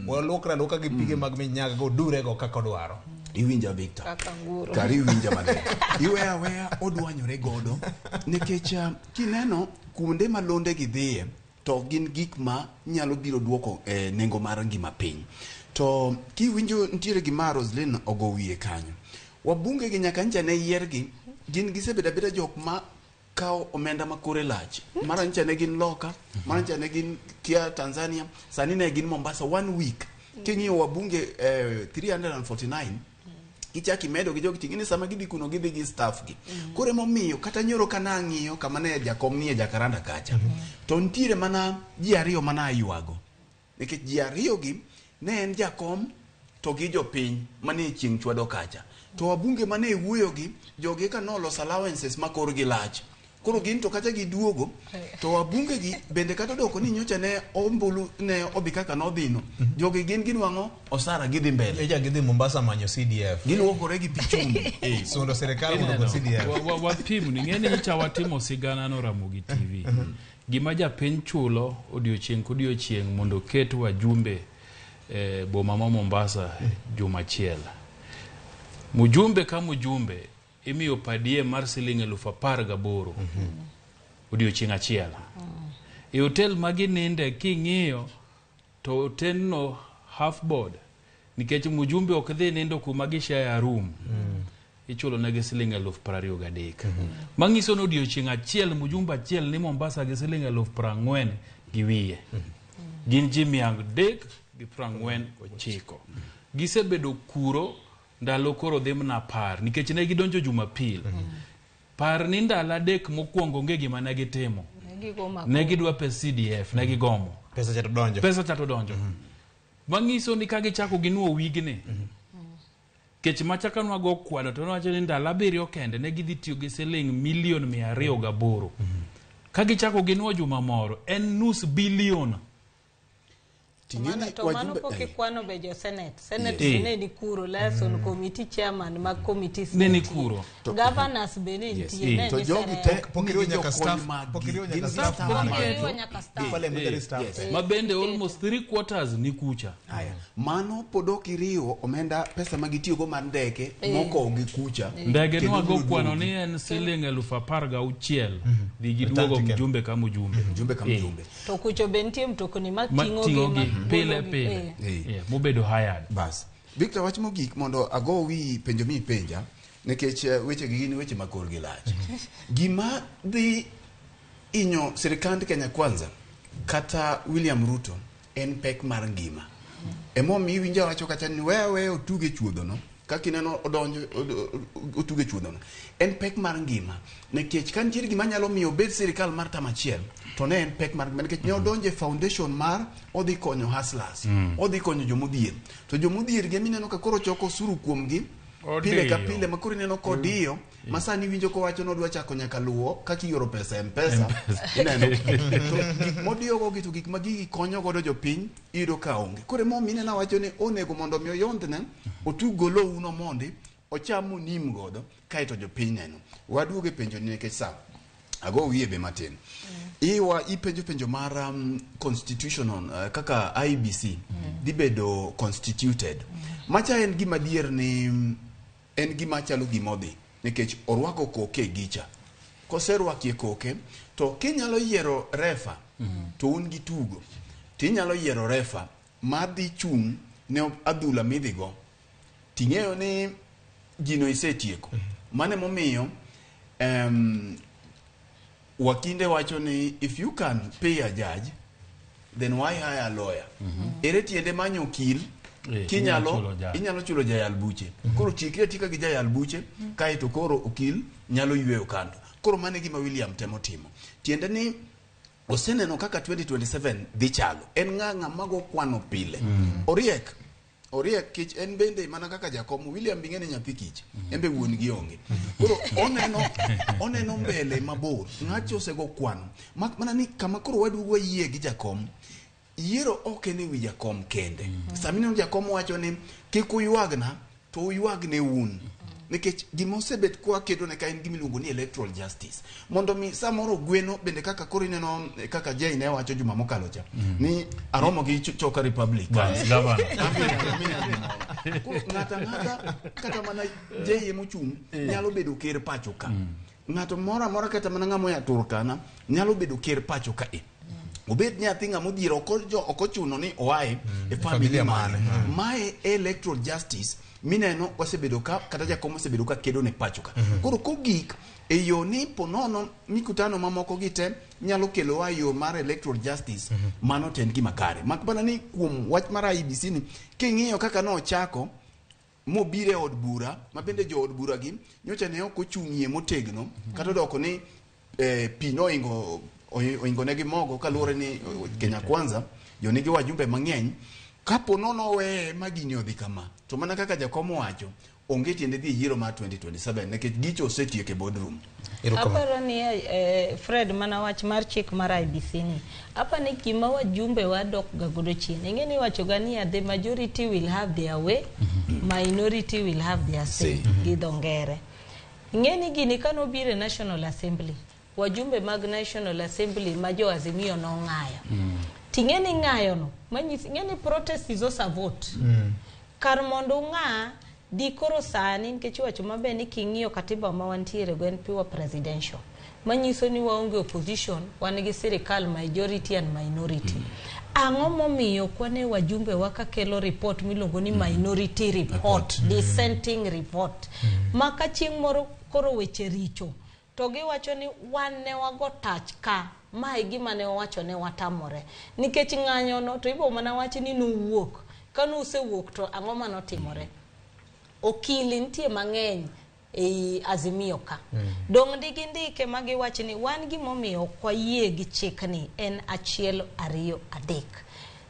walokre aloka gi pige mag minyaga go durego kaka odwaro. Iwinja Victor? Kaka anguro. Kari iwinja maber. Iweya aweya odwanyore godo nikech kineno kuonde ma londe gi dhiye to gin gik ma nyalo biro duoko nengo mar ngima piny. To kiwinjo nitiere gima Roselyn ogo wiye kanyo. Wabunge gi nyaka ncha ne yiergi, gin gisebedo abeda jok ma kawo omenda ma kore lach. Mara ncha ne gin loka, mara ncha ne gin kia Tanzania, sani ne gin Mombasa 1 week. King'iyo wabunge 349, kichak imedo gi jogi ting'eni sama gidhi kuno gidhi gi staff gi. Koro emomiyo kata nyoro ka nang'iyo kama ne jakom nie Jacaranda kacha, to nitiere mana ji ariyo mana aywago. Nikech ji ariyo gi ne en jakom to gi jopiny mane chieng' chwado kacha. To wabunge mane wuoyo gi jogi ka noloso allowances ma korgi lach. Koro gin to kata giduogo to wabunge gi bende kata odoko ni nyocha ne ombulu ne odhi kaka nodhino. Jogi gin ginwang'o osara gidhi mbele. Nyocha gidhi Mombasa manyo CDF. Giluokore gi pi chumbi. Sundo sirikal mondo ogol CDF. Wapim ni ng'eni nyocha watimo sigana no Ramogi TV. Gima japiny chulo odiochieng' kodiochieng' mondo oket wajumbe e boma ma Mombasa juma achiel. Mjumbe ka mjumbe imiyo per diem mar siling 18,000 odiochieng' achiel. E hotel ma gininde king'iyo to hotelno half board nikech mjumbe ok dhi nindo kuma gi share room. Ichulo negi siling 23,000. Manyiso ni odiochieng' achiel mjumbe achiel ni Mombasa gi siling 40,000 gi wiye. Gin ji 349. Gisebedo kuro ndalo koro dhi mana 10 nikech ne gidonjo Jumapil. Par ni ndalo 3 mokwongo onge gima ne gitimo. Ne gidwa pes CDF, ne gigomo. Pesa cha to donjo. Pesa cha to donjo. Manyiso ni ka gichako ginuo wigni. Kech machaka nwago kwano to nwacho ni ndalo 7 kende ne gidhi tiyo gi siling milion 208. Ka gichako ginuo juma moro en 0.5 billion. To mano pok ikwano be jo Senate. Senate ne ni kuro, liaison committee chairman mag committees ne ni kuro. Governors be ne nitie. To jogi te pok iriwo nyaka staff, pok iriwo nyaka staff, parliamentary staff. Ma bende almost 3/4 ni kucha. Haya, mano pod ok iriwo omenda pesa ma gitiyogo mar ndeke moko gi kucha. Ndege nwago kwano ni en siling 16,000 dhi giduogo mjumbe ka mjumbe. Mjumbe ka mjumbe. To kucho be nitie mtokni mating'o gi pile pile. Mobedo hired. Bas. Victor, wach mogik mondo ago wi penjo mi penja nikech weche gi gin weche ma korgi lach. Gima dhi inyo sirikand Kenya Kwanza kata William Ruto en pek mar ngima. Emomiyo iwinjo wacho kata ni wewe otuge chuodhono kaka ineno odonjo otuge chuodhono. En pek mar ngima nikech ka nitiere gima nyalo miyo obed sirikal mar tam achiel to ne en pek mar ngima nikech ne odonjo e foundation mar odhi konyo hustlers, odhi konyo jomodhier. To jomodhier gi mineno ka koro choko osuru kuomgi pile ka pile ma koro ineno kodiyo ma sani winjo kowacho ni odwa chako nyaka luwo kaka ioro pesa M-Pesa. Ineno to gik modiyogo gi to gik ma gigi konyo godo jopiny iyudo ka onge. Koro emomiyo ineno awacho ni onego mondo mi oyondhne otug go lowuno mondi ocham monim godo kaeto jopiny neno. Waduogo e penjo ni nikech sa ago wiye be matin. Iwa ipenjo penjo mar constitutional kaka IEBC dhi bedo constituted. Macha en gima adier ni en gima chalo gima odhi nikech orwako koke gicha. Koserwakie koke to kinyalo yiero refa to un gi tugo tinyalo yiero refa madhi chung' ne adhula midhigo ting'eyo ni gino isetieko. Mano emomiyo wakinde wacho ni if you can pay a judge then why hire a lawyer? Ere tiende manyo okil kinyalo inyalo chulo jayal buche. Koro chikri atika gi jayal buche kaeto koro okil nyalo yweyo kando. Koro mano e gima William temo timo. Tiende ni oseneno kaka 2027 dhi chalo. En ng'ama go kwano pile. Oriek. Oriek kich en bende mana kaka jakom William bing'e ni nyathi kich. En be wuon gi onge. Koro oneno mbele mabor. Ng'acho osego kwano. Mak mana ni kama koro waduogo wayie gi jakom. Yiero ok en e wi jakom kende. Sama ineno jakom wacho ni kik uywagna to uywagne un. Nikech gima osebet kwa kedo ne ka en gima iluongo ni electoral justice. Mondo mi samoro gweno bende kaka koro ineno kaka Jay ne wacho juma mokalo cha ni aromo gi Choka Republic. Ng'ata ng'ata kata mana Jay emochung' nyalo bedo ker pacho ka. Ng'ato moro amora kata mana ng'ama oya Turkana nyalo bedo ker pacho ka e. Obed nyathi ng'ama odhier ok ochuno ni oae e familia mane. Mae electoral justice mineno osebedo ka kata jakom osebedo ka kedo ne pacho ka. Koro kogik e yo ni ponono mikutano mamoko gi te nyalo kelo wa yo mar electoral justice mano to en gima kare. Mak mana ni kuom wach mar IEBC ni king'iyo kaka nochako mobiro e od bura ma bende jo od bura gi nyocha ne ok ochung'ie motegno kata odoko ni pi noingo oingo negi mogo kaluwore ni Kenya Kwanza jonigi wajumbe mang'eny. Kapo nono weye ma gini odhi kama to mana kaka jakom owacho onge tiende dhi yiero mar 2027 nikech gicho osetieko e boardroom. Aparo ni Fred mana wach mar chik mar IEBC ni apa ni gima wajumbe wadok ga godo chien. Ing'e ni wacho ga ni the majority will have their way, minority will have their say gi dho ngere. Ing'e ni gini kanobiro e National Assembly, wajumbe mag National Assembly ma jo Azimio nong'ayo. Ting'e ni ng'ayono manyisi ing'e ni protest is also a vote. Kar mondo ung'a di koro sani nikech iwacho maber ni king'iyo katiba ma wantiere go en pure presidential manyiso ni waonge opposition, wan gi sirikal majority and minority. Ang'o momiyo kwane wajumbe wa kakelo report miluongo ni minority report, dissenting report, ma ka chieng' moro koro weche richo to giwacho ni wan ne wago tach ka ma e gima ne wawacho ne watamore nikech ng'anyo no to ibo mana wach ni nuwuok ka nusewuok to ang'o manotimore. Okili nitie mang'eny ei Azimio ka. Dong' ndigi ndike ma giwach ni wan gimomiyo ok wayie gi chikni en 1, 2, 3.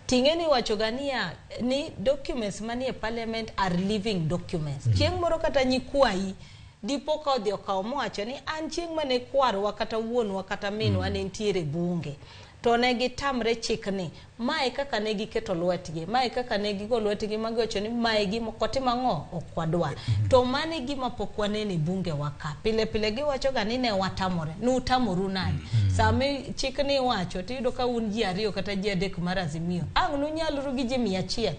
Ting'e ni wacho ga niya ni documents manie parliament are living documents. Chieng' moro kata nyikwayi dipo ka odhi okawo mowacho ni an chieng' mane kwarwa kata wuonwa kata minwa ne nitiere bunge to ne gitamre chikni, mae kaka ne giketo lwetgi, mae kaka ne gigo lwetgi ma giwacho ni mae gima ok watim ang'o, ok wadwa. To mano e gima pok waneno e bunge wa ka. Pile pile giwacho ga ni ne watamore, nutamoru nade? Sama chikni iwacho tiyudo ka un ji 2 kata ji 3 mar Azimio, ang' nunyalru gi ji 100.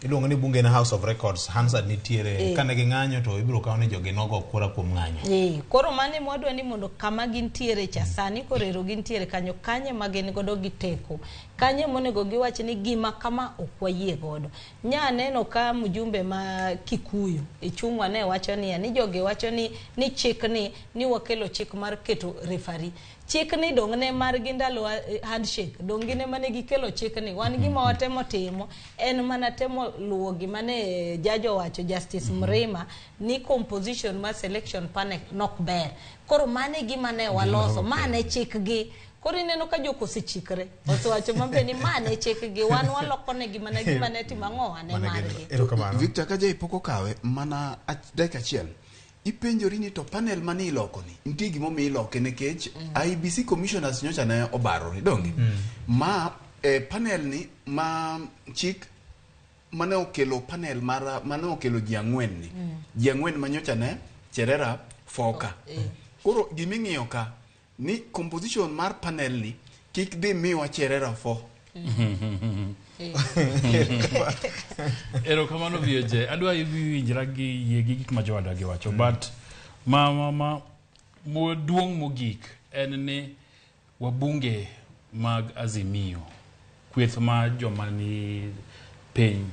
Iluongo ni bunge en House of Records, Hansard nitiere. Kane ging'anyo to ibiro kaw ni jogi nogo kura kuom ng'anyo. Koro mano ema wadwa ni mondo kama gintiere cha sani koro ero gintiere kanyo, kanye ma gin godo gi teko, kanye monego giwach ni gima kama ok wayie godo. Nya neno ka mjumbe ma Kikuyu Ichung'wa ne wacho niya ni jogi wacho ni chik ni wakelo chik mar keto referee. Chik ni dong' ne margi ndalo handshake, dong' gin ema ne gikelo chik ni. Wan gima watemo timo en mana temo luwo gima ne judge owacho, Justice Mrima, ni composition mar selection panel nok ber. Koro mano e gima ne waloso, ma ne chikgi. Koro ineno ka jok osechikre, osewacho maber ni ma ne chikgi, wan waloko negi mana gima ne timo ang'o ne margi. Victor Kajai pok okawe mana dakika achiel. Ipenjori ni to panel mane iloko ni nitie gimomiyo iloke nikech IEBC commissioners nyocha ne obarore donge ma panel ni ma chik mane okelo panel mar mane okelo ji 4 ni ji 4 manyocha ne Cherera foka. Koro giming'iyo ka ni composition mar panel ni kik dhi miwa Cherera fo. Erokamano VOJ. Adwa winjra gi yie gi gik ma jowadwa giwacho, but ma maduong' mogik en ni wabunge mag Azimio, kweth ma joma ni piny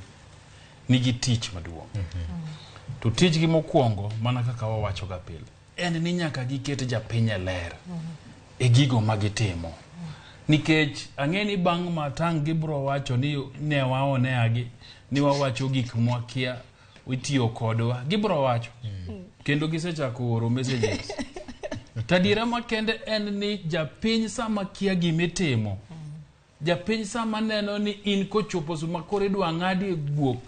nigi tich maduong'. To tijgi mokwongo mana kaka wawacho ga pile en ni nyaka giket japiny e ler e gigo ma gitimo. Nikech ang'e ni bang' ma tang' gibro wacho ni ne waoneagi ni wawacho gik mwakia itiyo kodwa, gibro wacho kendo gisechako oro messages. Tadiera makende en ni japiny sama kia gimitimo, japiny sama neno ni in kochopo suma koro idwa ng'adi e guok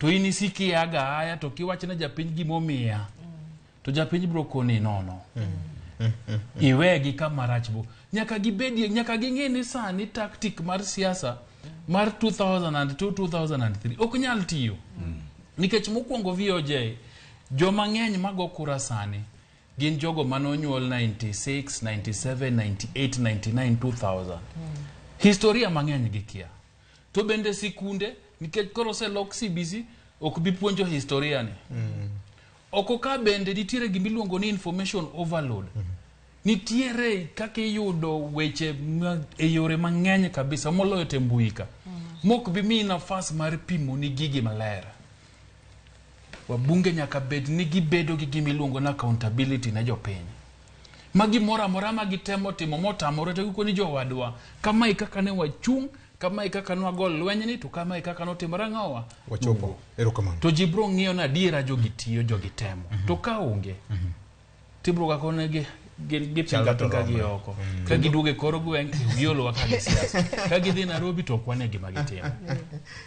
to in isikiaga aya to kiwachne japiny gimomiya to japiny bro koni nono iwegi kama rach bo. Nyaka gibedie, nyaka ging'e ni sani tactic mar siasa mar 2002 2003 ok nyal tiyo. Nikech mokwongo VOJ, joma ng'eny mago kura sani gin jogo manonyuol 96, 97, 98, 99, 2000. Historia mang'eny gikia. To bende sikunde, nikech koro oselok CBC, ok bi puonjo historia ni. Oko ka bende nitiere gimiluongo ni information overload. Nitiere kaka iyudo weche e yore mang'eny kabisa moloyo te mbui ka. Mok bi miyi nafas mar pimo ni gigi maler. Wabunge nyaka bed ni gibedo gi gimiluongo ni accountability ne jopiny. Ma gimoro amora ma gitemo timo motamore to gikoni jowadwa, kamae kaka ne wachung', kamae kaka ne wago lwenyni, to kamae kaka notimore ang'owa. Wachopo. Erokamano. To ji biro ng'iyo ni adiera jogi tiyo, jogi temo. To ka onge, tibiro ga konegi gipinga pinga gi oko. Ka giduogo e kor gweng' giolowa ka gi siasa. Ka gidhi Nairobi to ok wane gima gitimo.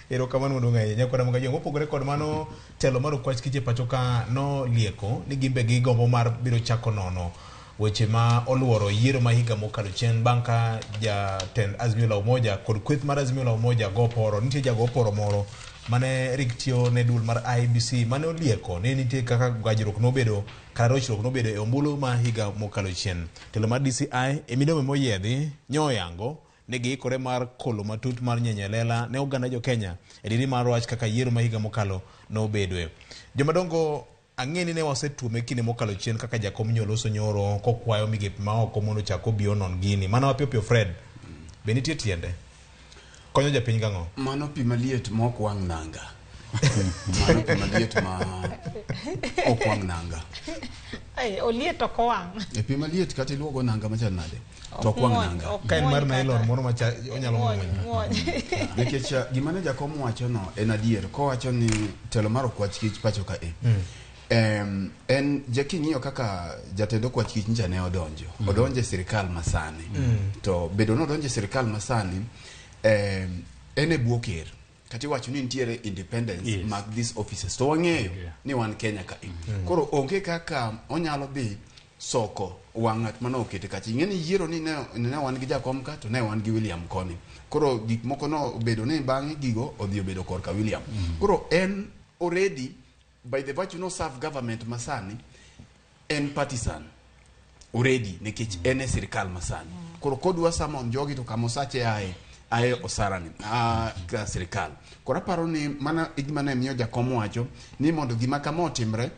Erokamano maduong' ahinya. Nyakwara Mugajwang', mopogore kod mano, telo mar okwach kich e pacho ka nolieko ni gimbe gigombo mar biro chako nono weche ma oluoro yiero ma higa mokalo chien bang' ka jatend Azimio la Umoja kod kweth mar Azimio la Umoja go poro. Nitie jago poro moro mane rik tiyo ne duol mar IEBC mane olieko ni nitie kaka gajruok nobedo kata rochruok nobedo e ombulu ma higa mokalo chien. Telo mar DCI e milome moyiedhi nyoyango ne giikore mar kolo matut mar nyenyo e lela ne oganda jo Kenya e diri mar wach kaka yiero ma higa mokalo nobedoe. Jomadongo ang'e ni ne wasetuome kinde mokalo chien kaka jakom nyoloso nyoro kokwayo migepe ma oko mondo ochak obi onon gini. Mana mapiyo piyo Fred, be nitie tiende? Konyo japiny gang'o? Mano pi maliet ma ok wang' nanga. Mano pi maliet ma ok wang' nanga. Ai, oliet ok owang'. E pi maliet kata iluogo nanga machal nade to ok wang' muony, nanga. ok Ka en mar muony kata. nylon moro macha onyalo Muony, muonyo. muony. Nikech gima ne jakom wacho no en adier kowacho ni telo mar okwach kich pacho ka e. En ja king'iyo kaka jatend okwach kich ncha ne odonjo. Odonjo e sirikal masani. To bedo ni odonjo e sirikal masani en e bwo ker. Kata iwacho ni nitiere independence Yes. mag these offices. To wang'eyo ni wan Kenya ka e. Koro onge kaka onyalo dhi soko wang' ng'at mane okete kacha. Ing'e ni yiero ni ne wan gi jakom ka to ne wan gi William koni. Koro gik moko no obedo ni bang'e gigo odhi obedo korka William. Koro en already by the virtue no serve government masani en partisan already nikech en e sirikal masani. Koro kodwa summon jogi to kama osache aye osarani ka sirikal. Koro aparo ni mana e gima ne miyo jakom wacho ni mondo gima kama otimre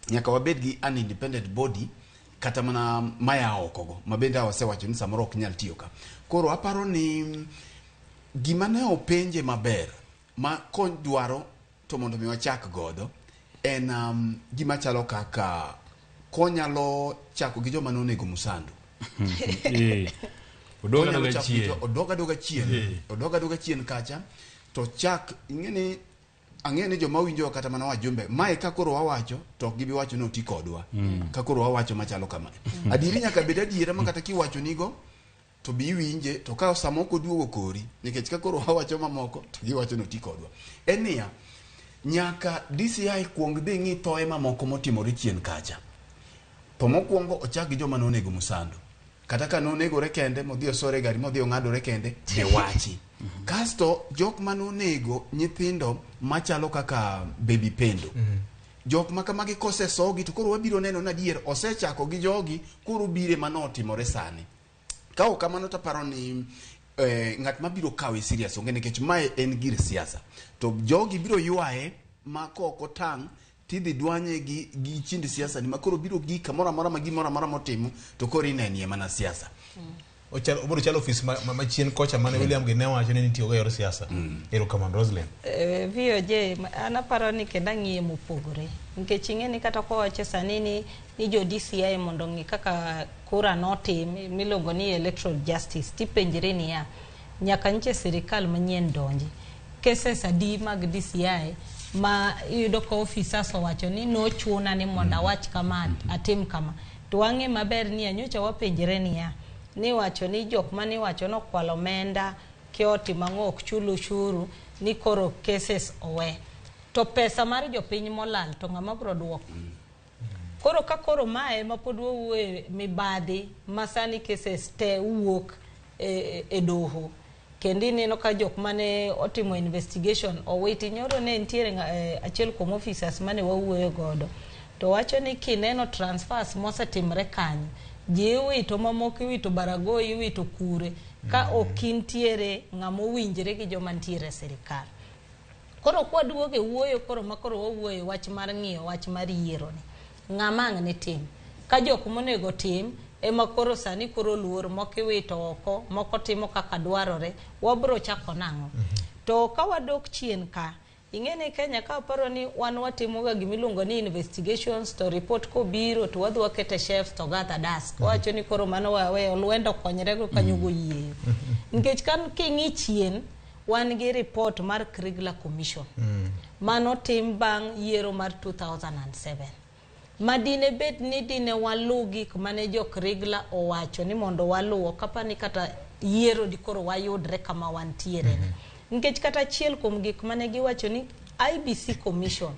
nyaka wabed gi an independent body kata mana maya oko go ma bende wasewacho ni samoro ok nyal tiyo ka. Koro aparo ni gima ne openje maber ma kony dwaro to mondo mi wachak godo en gima chalo kaka konyalo chako gi joma nonego Musandu. Odog Onyalo adoga chako gi chien. Odog adoga chien. Odog adoga chien kacha to chak ing'e ni ang'e ni joma winjo kata mana wajumbe mae ka koro wawacho to ok gibi wacho ni oti kodwa. Ka koro wawacho machalo kama. Adieri nyaka bed adiera ma kata kiwacho nigo to bi iwinje to ka sama ok oduogo kori nikech ka koro wawacho mamoko to giwacho ni oti kodwa. En niya, nyaka DCI kuong dhi ng'i thoe mamoko motimore chien kacha. To mokwongo ochak gi joma nonego Musandu. Kata ka nonegore kende modhi osore e gari modhi ong'adore kende be wachi. Kasto jok manonego nyithindo machalo kaka Baby Pendo. Jok ma kamagi kosesogi to koro wabiro neno ni adier osechako gi jogi koro bire manotimore sani. Ka ok kamano to aparo ni ng'at mabiro kawe serious onge nikech mae en gir siasa. To jogi biro ywaye ma kok otang' tidhi dwanye gi chind siasa ni ma koro biro gik kamoro amora ma gimoro amora motimo to koro inenie mana siasa. Obiro chalo ofis machien kocha mane William gi ne wacho ni nitiyogo e yor siasa. Erokamano Roslyn. VOJ, an aparo ni kendo ang'iye mopogore. Nikech ing'e ni kata kowacho sani ni jo DCI mondo ong'i kaka kura notim miluongo ni electoral justice, tipenjri niya, nyaka nyiche sirikal manyien donji. Cases adi mag DCI ma iyudo ka officers owacho ni nochuna ni mondo awach kama, atim kama. To wang'e maber ni anyocha wapenjre niya, niwacho ni jok maniwacho nokwalo omenda kia otimo ang'o ok chul ushuru ni koro cases owe. To pesa mar jopiny molal to ng'ama biro duoko? Koro ka koro mae ma pod wawuoye mibadhi ma sani cases te wuok e doho. Kendo ineno ka jok mane otimo investigation owiti. Nyoro ne nitiere achiel kuom officers mane wawuoyo godo. To wacho ni kineno transfers mosetimre kanyo, ji iwito mamoko iwito Baragoi, iwito kure, ka ok intiere ng'ama owinjre gi joma nitiere e sirikal. Koro kwaduogo e wuoyo koro ma koro wawuoyo wach mar ng'iyo wach mar yiero ni. Ng'ama ang' ne tim? Ka jok monego tim ema koro sani koro luor, moko iwito oko, moko timo kaka dwarore, wabro chako nang'o? To ka wadok chien ka, ing'e ni Kenya ka aparo ni wan watimoga gimiluongo ni investigations to report kobiro to wadhi wakete shelves to gather dust. Wacho ni koro mano wawe olwendo okonyre go kanyo goyieyo. Nikech kan king'i chien, wan gi report mar Kriegler Commission. Mano tim bang' yiero mar 2007. Ma dine bed ni dine walu gik mane jo Kriegler owacho ni mondo walu, ok apar ni kata yiero di koro wayudre kama wantiere ni. Nikech kata achiel kuom gik mane giwacho ni IBC Commission,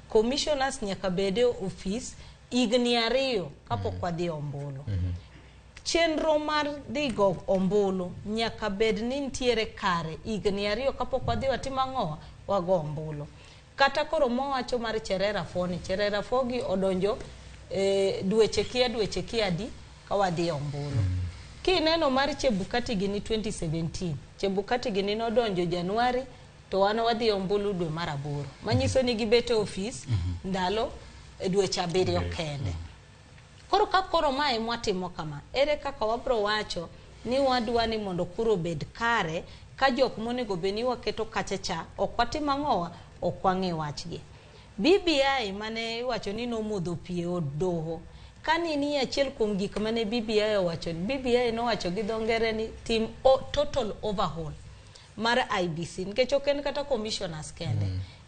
commissioners nyaka bed e ofis higni 2 kapok wadhi e ombulu. Chenro mar dhi go ombulu nyaka bed ni nitiere kare higni 2 kapok wadhi watimo ang'o? Wago ombulu. Kata koro mowacho mar Cherera 4 ni, Cherera 4 gi odonjo dweche kia adi ka wadhi e ombulu. Kineno mar Chebukati gini 2017, Chebukati gini nodonjo Januari to wan wadhi ombulu dwe mar 8. Manyiso ni gibet e ofis ndalo dweche 7 kende. Koro ka koro mae mwatimo kama, ere kaka wabro wacho ni wadwa ni mondo kura obed kare ka jok monego bed ni waketo kacha cha ok watim ang'owa, ok wang'i wachgi. BBI mane iwacho ni nomodho pi e od doho, kani ni achiel kuom gik mane BBI owacho, BBI nowacho gi dho ngere ni tim total overhaul mar IBC, nikech ok en kata commissioners kende.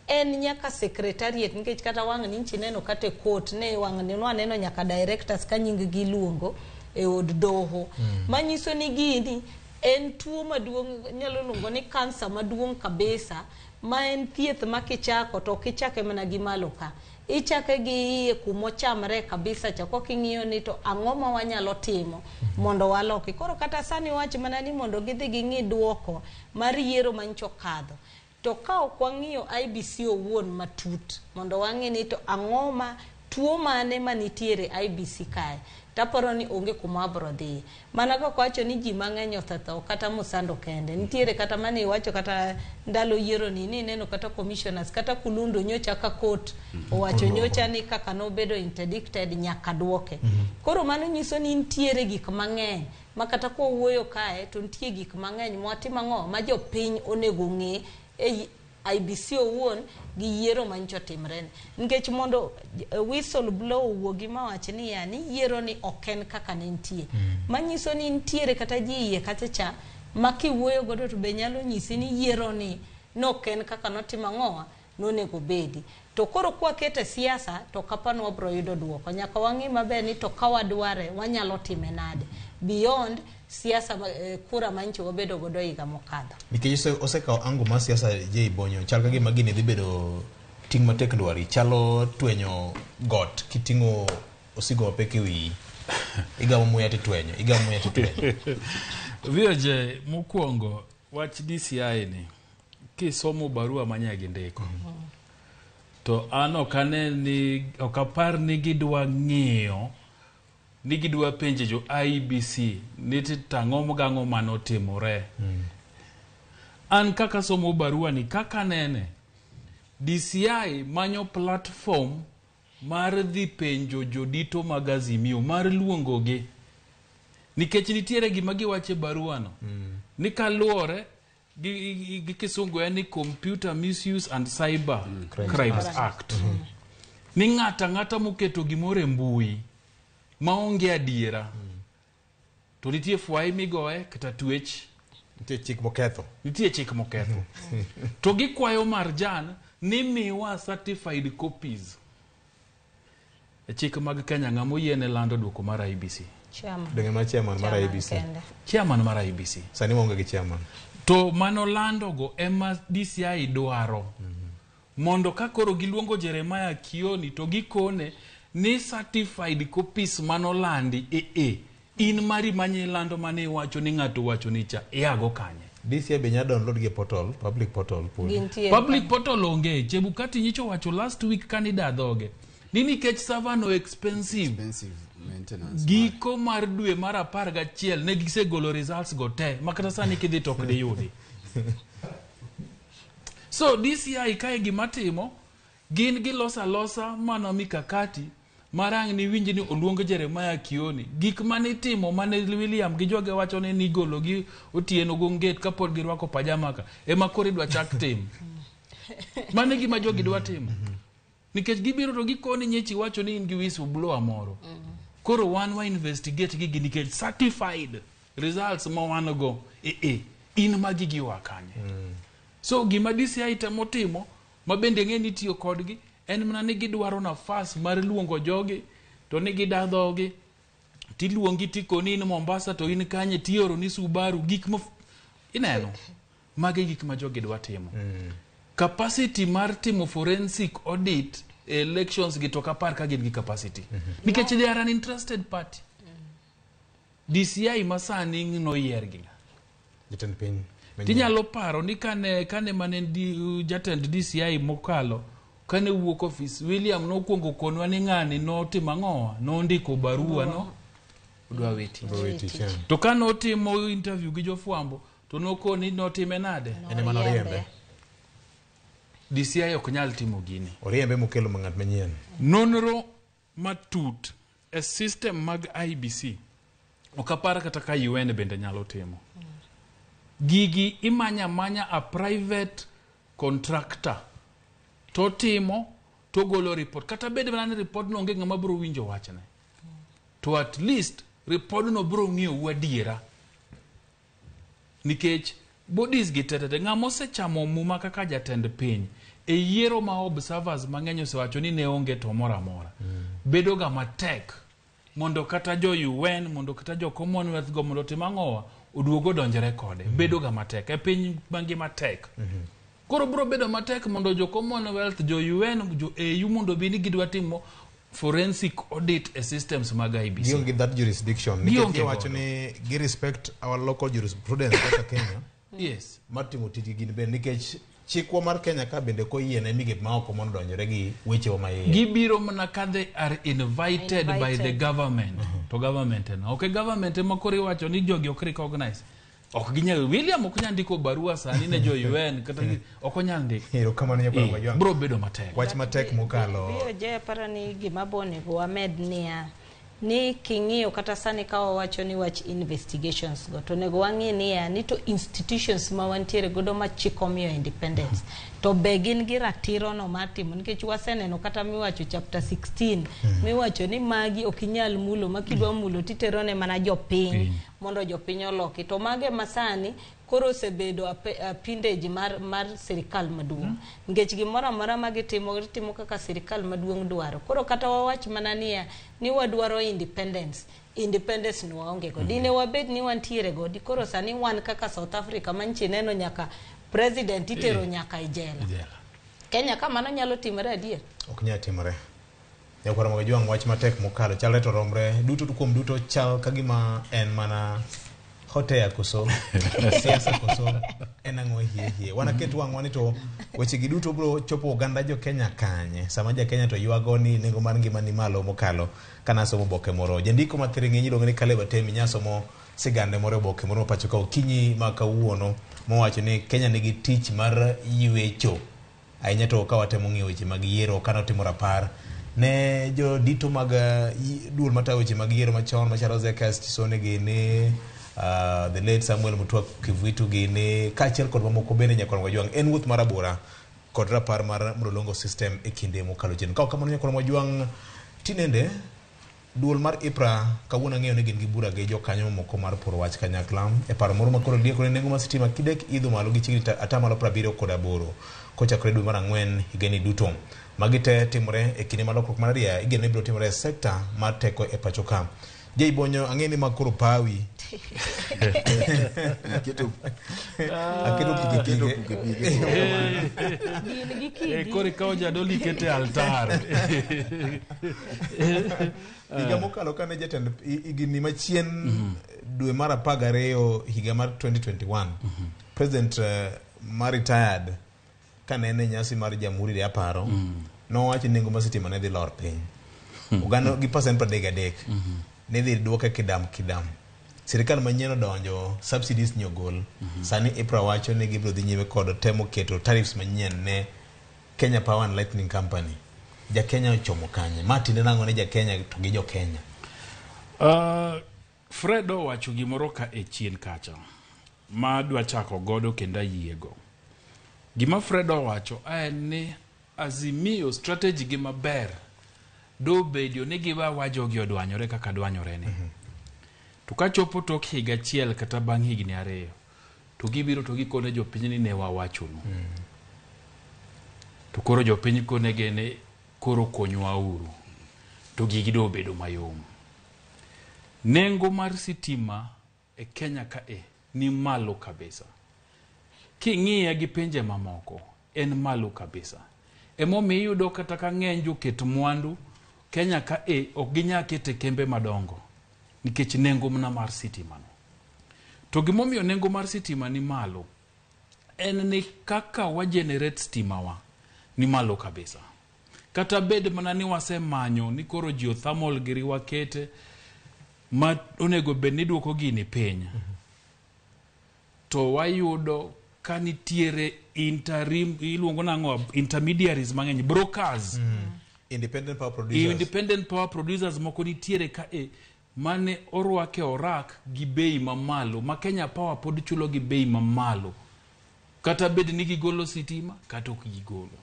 En nyaka secretariat, nikech kata wang' ni nchi neno kata e court ne wang' ni nwaneno nyaka directors ka nying gi iluongo e od doho. Manyiso ni gini en tuo maduong', nyalo luongo ni kansa maduong' kabisa, ma en thieth ma kichako to ok ichake mana gi malo ka. Ichake gi iye kumochamre kabisa cha, kok ing'iyo ni to ang'o ma wanyalo timo mondo waloki. Koro kata sani wach mana ni mondo gidhi ging'i duoko mar yiero manyicho okadho. To ka ok wang'iyo IBC owuon matut mondo wang'i ni to ang'o ma tuo mane manitiere IBC kae, taparo ni onge kuma wabro dhiye. Mana kaka wacho ni ji mang'eny osetho kata Musando kende. Nitiere kata mane iwacho kata ndalo yiero ni ineno kata commissioners kata Kulundo nyocha ka court owacho nyocha ni kaka nobedo interdicted nyaka duoke. Koro mano nyiso ni nitiere gik mang'eny ma kata kwa wuoyo kae to nitie gik mang'eny mwatimo ang'o ma jopiny onego ng'e e IBC owuon gi yiero manyicho timre ni. Nikech mondo whistle blow owuogi mawach niya ni yiero ni ok en kaka ne nitie. Manyiso ni nitiere kata ji iye kacha cha ma kiwuoyo godo to be nyalo nyisi ni yiero ni nok en kaka notimo ang'owa nonego bedi. To koro kwakete siasa to kapano wabro yudo duoko. Nyaka wang'i maber ni to ka wadware wanyalo time nade beyond siasa kura manyicho wabedo godo higa mokadho. Nikech osekawo ango mar siasa J Bonyo, chal ka gima gini dhi bedo ting' matek dwari, chalo twenyo got kiting'o osigo mapek e wiyi. Igamo muya titwenyo, igamo muya titwenyo. VOJ, mokwongo wach DCI ni kisomo barua manye gindiko to an ok ane ni ok apar ni gidwa ng'iyo ni gidwa penjo jo IEBC ni tang'o gang'o manotimore. An kaka somo barua ni kaka nene DCI manyo platform mar dhi penjo jodito mag Azimio mar luongogi nikech nitiere gima giwacho e barua no ni kaluwore gi kisungu en ni Computer Misuse and Cyber Crimes Act. Ni ng'ata ng'ata moketo gimoro e mbui maonge adiera to nitie fwai migoye kata twech. Nitie chik moketho. Nitie chik moketho. To gikwayo Marjan ni miwa certified copies. E chik mag Kenya ng'ama oyiene lando duoko mar IEBC? Chairman. Donge ma chairman mar IEBC. Chairman mar IEBC. Sani waonge gi chairman. To mano landogo ema DCI dwaro. Mondo ka koro giluongo Jeremiah Kioni to gikone ni certified copies manolandi in mari manye lando mane iwacho ni ng'ato wacho ni cha iago kanye. DCI be nyalo download gi portal, public portal. Public portal onge. Chebukati nyicho wacho last week kani da dhoge. Ni nikech server no expensive. Maintenance. Giko mar dwe mar 11 ne gisegolo results go te makata sani kidhi to ok diyudi. So DCI kae gima timo gin giloso alosa mana mikakati marang' ni winji ni oluong Jeremiah Kioni. Gik mane itimo mane William gi joge wacho ni nigolo gi Otieno Gonget kapod girwako pajama ka ema koro idwa chak tim. Mano e gima jogi dwa timo. Nikech gibiro to gikoni nyechi wacho ni in gi whistleblower moro. Koro wan wa investigate gigi nikech certified results ma wan go in magi giwa kanye. So gima DCI temo timo ma bende ng'e ni tiyo kodgi en mana ni gidwaro nafas mar luongo jogi to ni gida dhogi tiluongi tikoni in Mombasa to in kanye tioro ni Subaru gik ma ineno magi gik ma jogi dwa timo. Capacity mar timo forensic audit elections gi to kapar ka gin gi capacity. Nikech they are an interested party. DCI masani noyier gi. Jatend piny. Tinyalo paro ni kane mane jatend DCI mokalo kane wuok office William nokwongo konwa ni ng'ani notimo ang'owa nondiko barua no Odwa we tich. Odwa we tich, yeah. To ka notimo interview gi jofwambo to nokoni notime nade? En ema noriembe. DCI ok nyal timo gini. Oriembe mokelo ng'at manyien. Nonro matut e system mag IEBC ok apar kata ka UN bende nyalo timo. Gigi imanya manya a private contractor to timo to golo report kata bed mana ni report no onge ng'ama biro winjo wachne to at least report no biro ng'iyo adiera nikech bodies gi tetete ng'ama osechamo muma kaka jatend piny e yiero ma observers mang'eny osewacho ni ne onge to moro amora bedo ga matek mondo kata jo UN mondo kata jo Commonwealth go mondo otim ang'owa oduog odonjre kode bedo ga matek e piny mangima tek koro biro bedo matek mondo jo Commonwealth jo UN jo AU mondo bi ni gidwa timo forensic audit e systems mag IEBC Gionge gi that jurisdiction. Nikech Gionge giwacho godo. ni gi respect our local jurisprudence kaka Kenya. Yes. Mar timo tijgi gin bende nikech chikwa mar Kenya ka bende koyiene migepe ma oko mondo odonjore gi wechewa ma iye. Gibiro mana ka they are invited, by the Invited. government. To government en. Ok e government ema koro iwacho ni jogi ok recognize. Ok ginyal William ok nyal ndiko barua sani ne jo UN kata ok onyal ndiko. Erokamano nyakwar Wajwang'. Bro bedo matek. Wach matek mokalo. BOJ aparo ni gima bo onego wamed niya ni king'iyo kata sani ka wawacho ni wach investigations go to onego wang'i niya ni to institutions ma wantiere godo ma chik omiyo independence to be gin gi ratiro no mar timo nikech waseneno kata miwacho chapter 16 miwacho ni magi ok inyal mulo ma kidwa mulo titero ne mana jopiny Piny. mondo jopiny oloki to mage ma sani koro osebedo appendage mar sirikal maduong' nikech gimoro amora ma gitimo gitimo kaka sirikal maduong' dwaro koro kata wawach mana niya ni wadwaro independence independence ni waonge go dine wabed ni wantiere go di koro sani wan kaka South Africa manchi neno nyaka president itero nyaka e jela Kenya ka mano nyalo timore adier Ok nyal timore. Nyakwar Wajwang' wach matek mokalo chalre to romre duto to kuom duto chal ka gima en mana hot air koso siasa koso en ang'o hie hie wanaket wang'wa ni to weche gi duto biro chopo oganda jo Kenya kanye sama ja Kenya to ywago ni nengo mar ngima ni malo mokalo kana somo oboke moro jandiko ma thiring'inyi iluongo ni Caleb Atemi nyasomo sigande moro e oboke moro ma pacho ka okinyi ma kawuono mowacho ni Kenya nigi tich mar ywecho ahinya to ka watemo ng'iyo weche mag yiero ka notimo rapar ne jodito mag duol matayo weche mag yiero machon machalo Zacchaeus Chisone gini the late Samuel Mutua Kivuitu gini kaachiel kod mamoko bende nyakwar Wajwang' en wuoth mar abora kod rapar mar mlolongo system e kinde mokalo chien. Ka ok kamano nyakwar Wajwang' tinende duol mar IPRA kawuono ang'eyo ni gin gi bura gi jokanyo mamoko mar poro wach kanyakla e paro moro makoro lieko ne nengo mar sitima kidek idho malo gi chiegni atamalo 78 kochakore dwe mar ang'wen higani duto. Magi te timore e kinde ma lokruok mar ariya igeno ni biro timore e sekta mar teko e pacho ka. Jay Bonyo ang'e ni ma koro pawi. Aketo puke pige. Gin gi kidi. Koro ikawo jadolo ikete e altar. Higa mokalo kane jatend higni machien dwe mar 12 higa mar 2021 president ma retired kane en e nyasi mar jamhuri de aparo nowacho ni nengo mar sitima ne dhi lor piny oganda gi percent 33 ne dhi duoke kidam kidam sirikal manyien odonjo subsidies ni ogol sani IPRA wacho ni gibiro dhi nyime kod temo keto tariffs manyien ne Kenya Power and Lightning Company ja Kenya ochomo kanye ma tiende nang'o ne ja Kenya to gi jo Kenya Fred owacho gimoro ka e chien kacha ma adwa chako godo kendo ayiego. Gima Fred owacho en ni Azimio strategy gi maber dobedo ni giwa wa jogi odwanyore kaka dwanyore ni. To kachopo tok higa achiel kata bang' higni 2 to gibiro to gikone jopiny ni ne wawachonu. To koro jopiny konege ni koro konywa uru. To gigi dobedo mayom. Nengo mar sitima e Kenya ka e ni malo kabisa. King'iye gi pinje mamoko en malo kabisa. Emomiyo iyudo kata ka ng'eny joket mwandu Kenya ka e ok ginyal kete kembe madongo nikech nengo mana mar sitima no. To gimomiyo nengo mar sitima ni malo en ni kaka wa generate stima wa ni malo kabisa. Kata bed mana ni wasemanyo ni koro geothermal giri wakete, ma onego bed ni duoko gini piny to wayudo ka nitiere interim iluongo nang'o intermediaries mang'eny brokers Independent power producers. Independent power producers moko nitiere ka e mane orwake orak gi bei mamalo ma Kenya Power pod chulo gi bei mamalo kata bed ni gigolo sitima kata ok gigolo.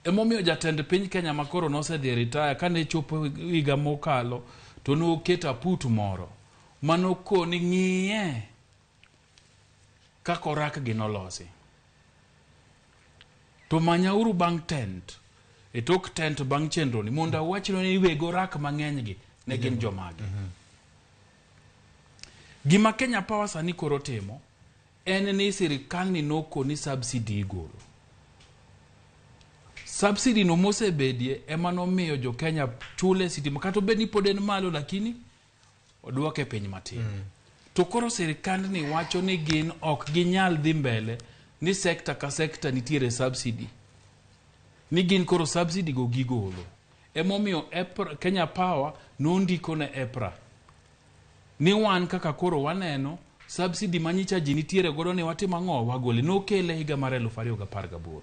Emomiyo jatend piny Kenya makoro nosedhi e retire kane chopo higa mokalo to noketo aput moro manokoni ng'iye kaka orak gi nolosi to manyauru bang' tent e tok tent bang' chenro ni mondo awachnu ni weg orak mang'eny gi ne gin jomage. Gima Kenya Power sani koro timo en ni sirikal ni nokoni subsidy igolo. Subsidy no mosebedie ema nomiyo jo Kenya chule sitima kata obed ni pod en malo lakini oduoke piny matin. To koro sirikandni wacho ni gin ok ginyal dhi mbele ni sekta ka sekta nitiere subsidy. Ni gin koro subsidy go gigolo. Emomiyo EPRA, Kenya Power nondiko ne EPRA ni wan kaka koro waneno subsidy manyicha ji nitiere godo ni watimo ang'o wagole nokele higa mar 2018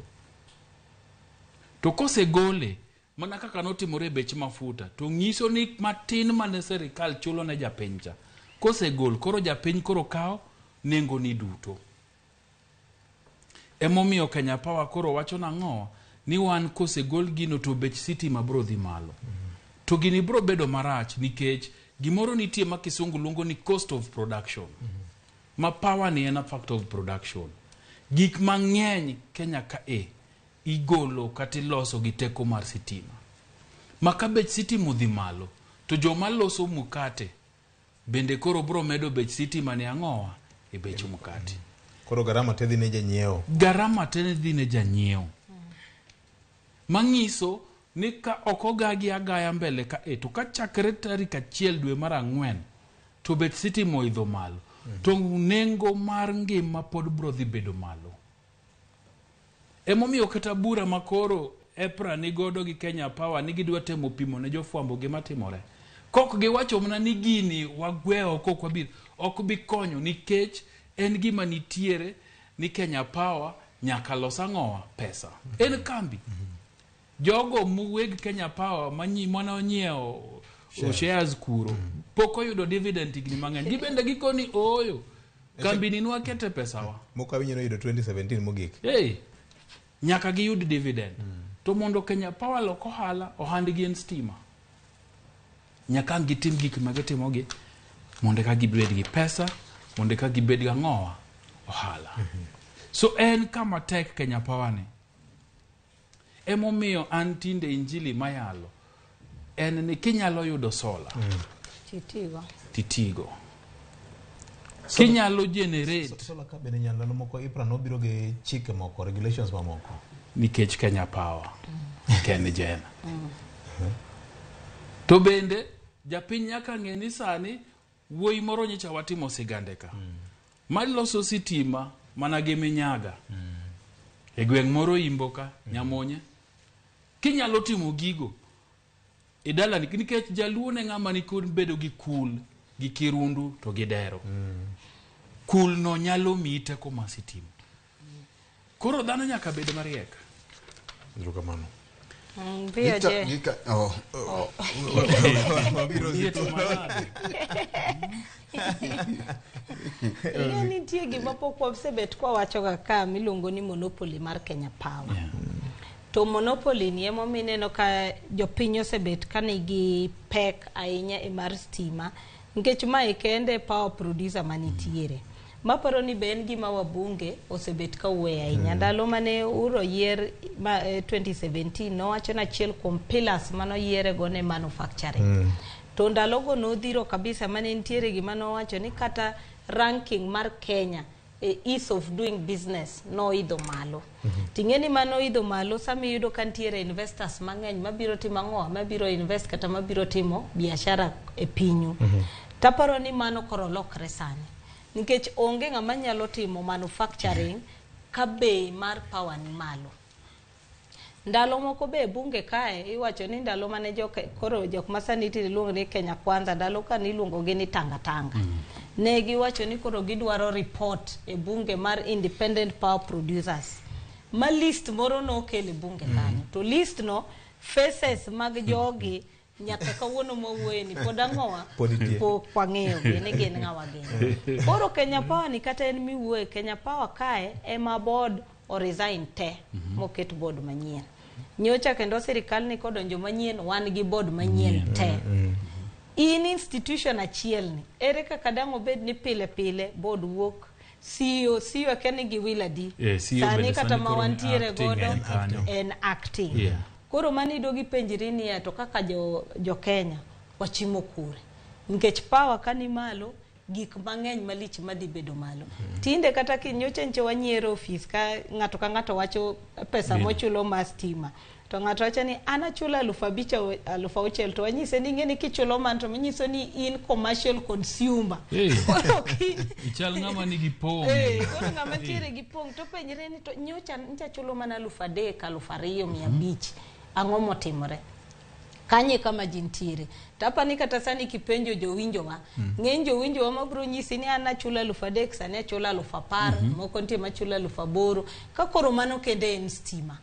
to kosegole mana kaka notimore e bech mafuta to nyiso ni matin mane sirikal chulo ne japiny cha kosegol koro japiny koro kawo nengo ni duto emomiyo Kenya Power koro wacho nang'o ni wan kosegol gino to bech sitima bro dhi malo to gini bro bedo marach nikech gimoro nitie ma kisungu luongo ni cost of production ma power ni en a factor of production gik mang'eny Kenya ka e igolo kata iloso gi teko mar sitima ma ka bech sitima odhi malo to joma loso mukate bende koro bro medo bech sitima ni ang'owa e bech mukate Koro garama te dhi ne janyiewo. Garama te dhi ne janyiewo. Manyiso ni ka ok ogagi agaya mbele ka e to ka chakre tarik 1 dwe mar 4 to bech sitima oidho malo to nengo mar ngima pod bro dhi bedo malo. Emomiyo kata bura makoro EPRA ni godo gi Kenya Power ni gidwa temo pimo ne jofwambo gima timore. Kok giwacho mana ni gini wagweyo kok wabiro ok bi konyo nikech en gima nitiere ni Kenya Power nyaka los ang'owa pesa. En kambi. Jogo weg Kenya Power mane onyiewo shares kuro pok oyudo dividend higni mang'eny. Gibende gikoni ooyo kambi ni nwakete pesawa. Moko awinjo noyudo 2017 mogik. Hey, nyaka giyud dividend. To mondo Kenya Power lok ohala, ohandgi en stima. Nyaka gitim gik ma gitimogi mondo eka gibed gi pesa, mondo eka gibed gi ang'owa ohala. So en kama tek Kenya Power ni. Emomiyo an tinde injili mayalo en ni kinyalo yudo sola titigo. Titigo. Kinyalo generate sola ka bende nyalo ndalo moko EPRA nobiro gi chike moko, regulations mamoko. Nikech Kenya Power KenGen. To bende japiny nyaka ng'e ni sani wuoyi moro nyocha watimo sigande ka. Maloso sitima mana gi minyaga. E gweng' moro Imbo ka, Nyamonye. Kinyalo timo gigo e dalani nikech jaluo ne ng'ama nikod bedo gi kul gi kirundu to gi dero. Kul no nyalo miyi teko mar sitima. Koro dhano nyaka bed mariek. Erokamano. Ing'e nitie gima pok wasebet kwawachoga ka miluongo ni monopoly mar Kenya Power. To monopoly ni emomiyo ineno ka jopiny osebet ka nigi pek ahinya e mar stima nikech mae kende power producer manitiere. Maparo ni be en gima wabunge osebet ka wuoye ahinya. Ndalo mane uro yier 2017 nowacho ni achiel kuom pillars manoyiere go ne manufacturing. To ndalogo nodhiro kabisa mane nitiere gima nowacho ni kata ranking mar Kenya e ease of doing business noidho malo. Ting'e ni mano idho malo sama iyudo ka nitiere investors mang'eny mabiro timo ang'o, mabiro invest kata mabiro timo biashara e pinyu. Taparo ni mano koro lokre sani. Nikech onge ng'ama nyalo timo manufacturing ka bei mar power ni malo. Ndalo moko be e bunge kae iwacho ni ndalo mane jok koro jok ma sani tinde iluongo ni Kenya Kwanza, ndalo ka niluongo gi ni Tanga Tanga. Ne giwacho ni koro gidwaro report e bunge mar Independent Power Producers. Ma list moro nokel e bunge kanyo. To list no faces mag jogi nyaka kawuono mwawuoye ni pod ang'owa Pod nitie. pok wang'eyo gi ni gin ng'awa gin. Koro Kenya Power ni kata en miwuoye Kenya Power kae ema board o resign te moket board manyien. Nyocha kendo sirikal ni kodonjo manyien wan gi board manyien te. In institution achiel ni ere kaka dang' obed ni pile pile board wuok CEO CEO akia ni giwil adi Eh, CEO sani bende kata sani ma koro ni wantiere acting godo en kanyo. en acting Yeah. koro mano idogi penjri niya to kaka jo, jo Kenya wachimo kure nikech power ka ni malo gik mang'eny malich madhi bedo malo tinde kata kinyocha nche wanyiero ofis ka ng'ato ka ng'ato wacho pesa Bill. mochulo mar stima to ng'ato wacho ni an achulo 5,000 6,000 to wanyise ni ing'e ni kichulo mano to manyiso ni in commercial consumer Hey. koro kiny Ichal ng'ama nigi pong'. Eh, koro ng'ama ntiere gi pong' to penjre ni to nyocha ncha chulo mana 3,000 2,500 ang'o motimore kanye kama ji ntiere to apani kata sani kipenjo jowinjowa ng'eny jowinjowa mabiro nyisi ni an achulo 3,000 sani achulo 10,000 moko nitie machulo 8,000 ka koro mano kende en stima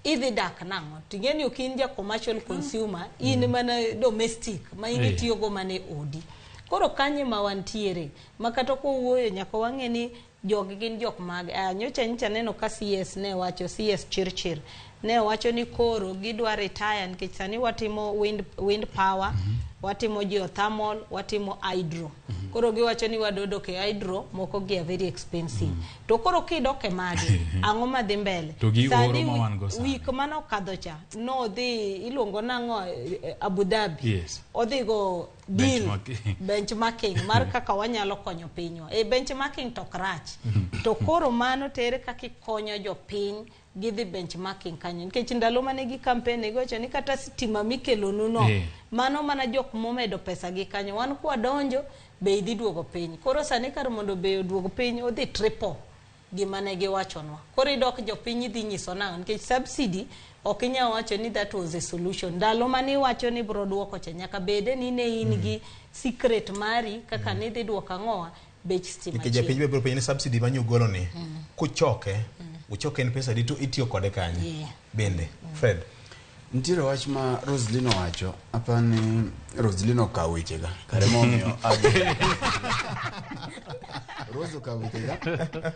idhi dak nang'o ting'e ni ok in ja commercial consumer in mana domestic ma in Eh. itiyogo mana e odi koro kanye ma wantiere ma kata kwawuoyo nyaka wang'e ni jogi gin jok mag nyocha nyocha neno ka CS ne wacho CS Chirchir ne wacho ni koro gidwa retire nikech sani watimo wind, wind power watimo geothermal watimo hydro koro giwacho ni wadodok e hydro moko gi are very expensive to koro kidok e magi ang'o madhi mbele To gi Sani oro ma wan go sani. wik mane okadho cha nodhi iluongo nang'o Abu Dhabi Yes. odhi go deal Benchmarking. benchmarking mar kaka wanyalo konyo pinywa e benchmarking to ok rach to koro mano tere kaka ikonyo jopiny gidhi benchmarking kanyo nikech ndalo mane gi campaign giwacho ni kata sitima mikelonu no Eh. mano mana jok momedo pesa gi kanyo wan kwadonjo bei dhi duogo piny koro sani kar mondo bei oduog piny odhi triple gima ne giwachonwa koro idok jopiny idhi nyiso nang'o nikech subsidy ok inyal wacho ni that was a solution ndalo mane iwacho ni bro duoko cha nyaka bede ni ne in gi secret mari kaka nidhi duoko ang'owa bech stima Nikech japiny chien be biro penjo ni subsidy ma nyugolo ni kuchoke uchoke en pesa adi to itiyo kode kanye Yeah. bende Fred Nitiere wach ma Roslyn owacho, apani Roslyn okawo wechega, kare momiyo Rose okawo wechega,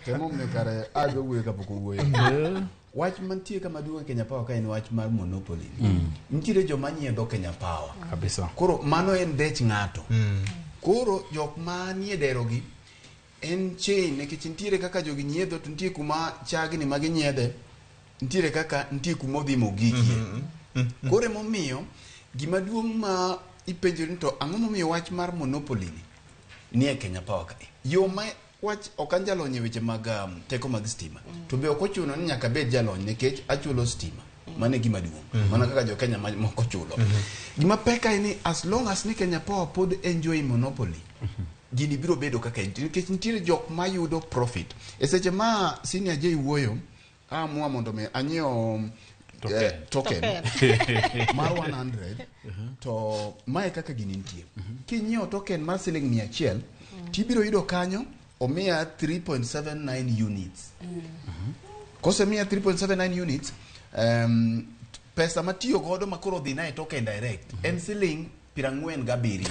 to emomiyo kare adwa wuoyo kapok owuoyo. Wach mantie kama duong' e Kenya Power ka en wach mar monopoly. Nitiere joma nyiedho Kenya Power. Kabisa. Koro mano en dech ng'ato. Koro jok manie derogi en chain nikech nitiere kaka jogi nyiedho to nitie kuma chagni ma ginyiedhe nitiere kaka nitie kuma odhi mogikie. Koro emomiyo gima duong' ma ipenjori ni to ang'o momiyo wach mar monopoly ni ni e Kenya Power ka. Yo ma wach ok an jalony e weche mag teko mag stima to be ok ochuno ni nyaka abed jalony nikech achulo stima mano e gima duong' mana kaka jo Kenya moko chulo. Gima pek en ni as long as ni Kenya Power pod enjoy monopoly gini biro bedo kaka entie nikech nitiere jok mayudo profit e seche ma senior J wuoyo aamua mondo mi anyiew token mar 100 to mae kaka gini nitie kinyiewo token mar siling 100 tibiro yudo kanyo omiya 3.79 units kosemiya 3.79 units pesa matiyo godo makoro dhi na e token direct en siling 47.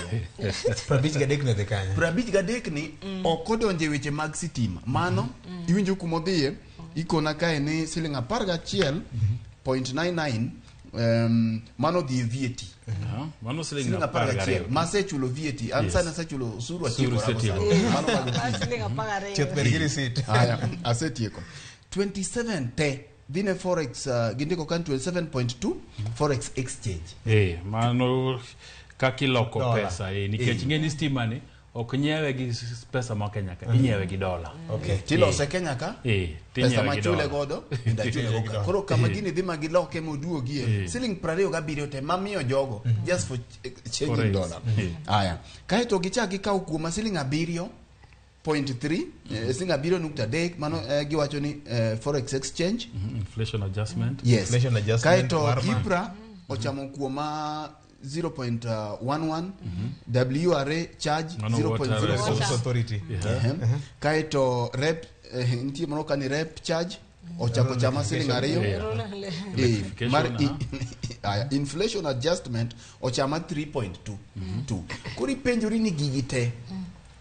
53 ne dhi kanye 53 ni ok odonjo e weche mag sitima mano iwinjo kumodhiye ikona kae ni siling 11.99 mano dhi e VAT Mano siling siling 12. 11 masechulo VAT an Yes. sani asechulo osuru Osuru atieko isetieko. Mano mag okinyi. Siling 12. Chieth ber gi receipt. Aya, asetieko 27 te dhi ne forex gindiko kan 27.2 forex exchange Eh, mano kaka iloko Dola. pesa nikech Eh. ing'e ni stima ni ok nyiewe gi pesa ma Kenya ka, inyiewe gi dola. Okay. tilose Kenya ka Eh, pesa tinyewe gi machule dola. godo bende achule go ka. Koro kama gini dhi ma giloke moduogie siling 27 te mamiyo jogo just for changing Forex. dollar. Aya, kaeto gichak gikawo kuoma siling 7 7.3, siling 7.3 mano giwacho ni forex exchange. Inflation adjustment. Yes. Inflation adjustment Kaeto mar ma- IPRA ochamo kuoma 0.11, WRA charge Mano Water 0.04. Resource Authority. Yeah. Ehem. Kaeto rep, nitie moro ka ni rep charge ochako chama siling 2. Yeah. Eh, mar Electrification, aya, inflation adjustment ochama 3.2. Koro ipenjori ni gigi te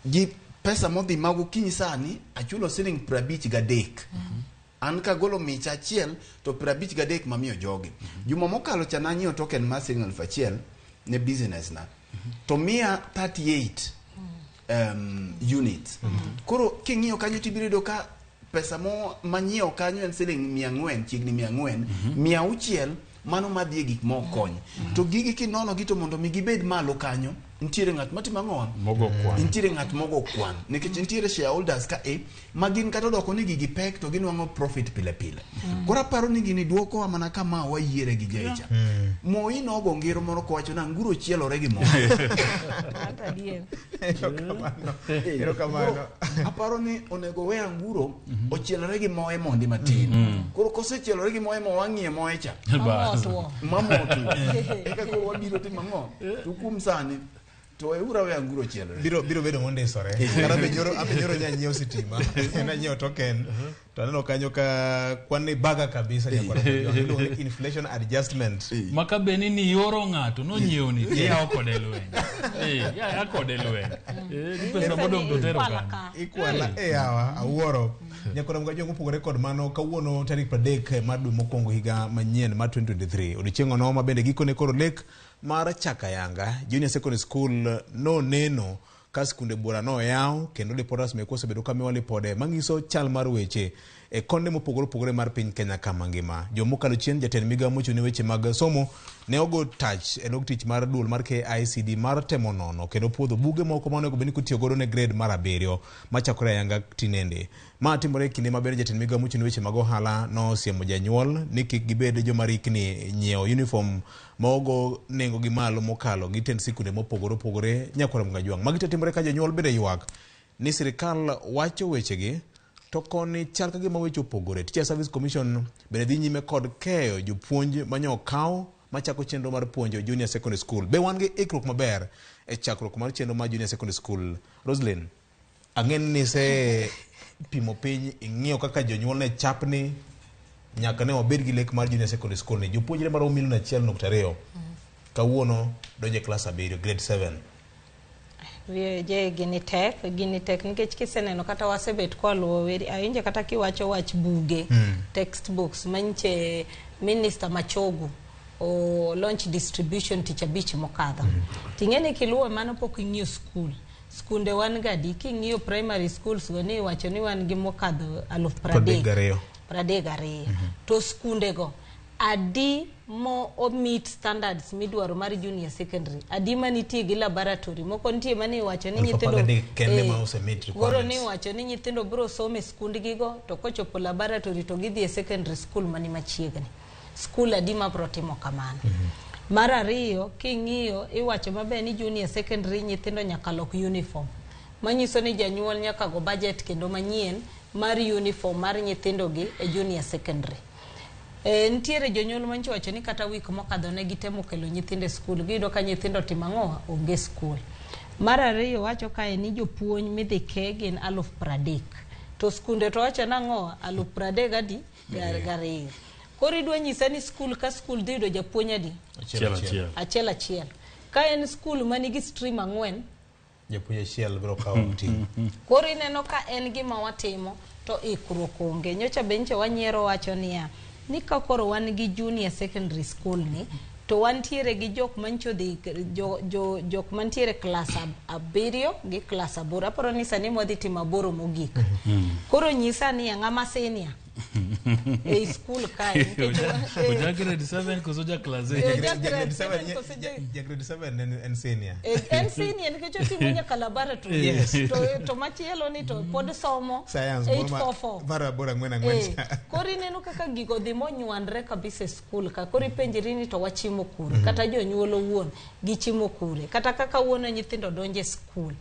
gi pesa modhi mago kinyi sani achulo siling 53. An kagolo micha achiel to 53 mamiyo jogi. Juma mokalo cha nanyiewo token mar siling 1000 ne business na to miya 38 units. Koro king'iyo kanyo tibiro yudo ka pesa mo manyiewo kanyo en siling 400, chiegni 400, 600 mano madhi e gik mok kony. To gigi kinono gi to mondo mi gibed malo kanyo, nitiere ng'at matimo ang'o? Mogo kwan. Nitiere ng'at mogo kwan. Nikech nitiere shareholders ka e ma gin kata odoko ni gigi pek to ginwang'o profit pile pile. Koro aparo ni gini dwokowa mana kama wayiere gi jaicha. Moi nogo ngero moro kowacho ni anguro chielore gi mo. Erokamano. Erokamano. Koro aparo ni onego we anguro ochielore gi moe mondi matin. Koro kosechielore gi moe mo wang'iye moe cha. Bas. Mamotwo. Eka koro wabiro timo ang'o? To kuom sani to weuru we anguro chielore. Biro bedo mondisore. Kata be nyoro abe nyoro nya nyiewo sitima. Nanyiewo token. To aneno kanyo ka kwan ni baga kabisa nyakwara. Iluongo ni inflation adjustment. Maka beni ni yoro ng'ato nonyiewo ni tiyawo kode lweny. Ya kode lweny. Gi pesa modong' to tero kanyo. Ikwala e yawa awuoro. Nyakwara Mgajwang' opogore kod mano kawuono tarik 30 mar dwe mokwongo higa manyien mar 2023. Odiochieng' ono ma bende gikone koro lek mar Chakayanga Junior Secondary School noneno ka skunde buora noyaw kendo reporters mekwa osebedo ka miwa lipode manyiso chal mar weche e konde mopogore opogore mar piny Kenya kama ngima. Jomokalo chien jatend migawo mochung' ne weche mag somo ne ogo tach e log tich mar duol mar KICD mar temo nono kendo puodho buge moko ma onego bed ni kitiyo godo ne grade mar 7 machakore ayanga tinende. Ma timore e kinde ma bende jatend migawo mochung' ne weche mag ohala nosiemo janyuol ni kik gibed joma rikni nyiewo uniform ma ogo nengo gi malo mokalo gi tend sikunde mopogore opogore nyakwara Mgajwang'. Magi te timore ka jonyuol bende ywak ni sirikal wacho wechegi to koni chal ka gima weche opogore. Teacher Service Commission bende dhi nyime kod keyo jopuonj manyo okaw machako chenro mar puonjo junior secondary school. Be wan gi ikruok maber e chakruok mar chenro mar junior secondary school? Roslyn, ang'e ni ise pimo piny, ing'iyo kaka jonyuol ne chapni nyaka ne wabed gi lek mar junior secondary school ni. Jopuonjre maromo milion 1.2 kawuono donjo e klas 7, grade 7. Je gini tek nikech kiseneno kata wasebet kwaluwo weri awinjo kata kiwacho wach buge textbooks manche minister Machogu o launch distribution tich abich mokadho. Ting'eni kiluwo mano pok ing'iyo school. Skunde wan gadi king'iyo primary schools go ni iwacho ni wan gi mokadho 32,000. 32. To skunde go adi mo o meet standards midwaro mar junior secondary, adi manitie gi laboratory moko nitie mane iwacho ni nyithindo kende ma ose meet koro ni requirements. iwacho ni nyithindo biro somo e skundgigo to kochopo laboratory to gidhi e secondary school mani machiegni. Skul adi ma biro timo kamano. Mar ariyo king'iyo iwacho maber ni junior secondary nyithindo nyaka lok uniform, manyiso ni janyuol nyaka go budget kendo manyien mar uniform mar nyithindo gi e junior secondary. Nitiere jonyuol mancho wacho ni kata wik mokadho ne gitemo kelo nyithindo e skul, giyudo ka nyithindo timo ang'o, onge skul. Mar ariyo wacho kae ni jopuonj midhi ke gin 30,000 to skunde to wacho nang'o 32,000 adi gariyo. Koro idwa nyisa ni skul ka skul dhi yudo japuonj adi? Achiel achiel. Achiel achiel. Ka en skul manigi stream 4, japuonj achiel biro kawo ting'. Koro ineno ka en gima watimo to ikruok onge. Nyocha be nyocha wanyiero wacho niya ni ka koro wan gi junior secondary school ni to wantiere gi jok mancho dhi jok mantiere klas 7 gi klas 8. Aparo ni sani mwadhi timo 8 mogik. Koro nyisa ni ng'ama senior e school kae oja grade 7 koso ja class 8? Ja grade 7 ja grade 7 en senior. En senior nikech otimo nyaka laboratory. Yes. To machielo ni to pod somo science 844. Mar 8 4 4. Koro ineno kaka gigo dhi monywandre kabisa e school ka. Koro ipenjri ni to wachimo kure, kata jonyuol owuon gichimo kure, kata kaka wuono nyithindo donje school.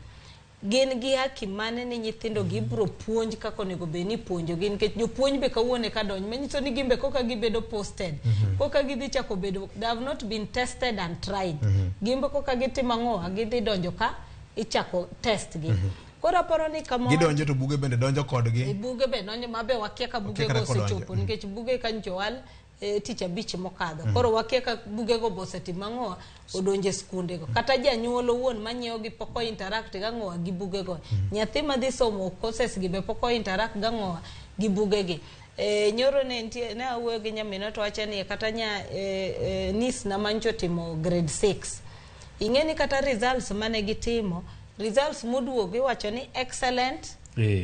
Gin gi haki mane ni nyithindo gibro puonj kaka onego bed ni ipuonjogi nikech jopuonj be kawuono eka donjo manyiso ni gin be koka gibedo posted koka gidhi chako bedo they have not been tested and tried gin be koka gitimo ang'owa gidhi donjo ka ichako test gi koro aparo ni kama Gidonjo to buge bende donjo kodgi. E buge be donjo ma be wakia ka buge Wakia go kata kodonjo. osechopo nikech buge ka nyocha owal tich abich mokadho koro wakia ka bugego be osetimo ang'owa odonjo e skundego kata janyuol owuon manyiewo gi pok o interact gang'owa gi bugego nyathi madhi somo courses gi be pok o interact gang'owa gi bugegi nyoro ne nitie ne awuoyo gi nyaminwa to wacho ni kata nya niece na manyocha otimo grade 6 ing'e ni kata results mane gitimo results moduogo iwacho ni excellent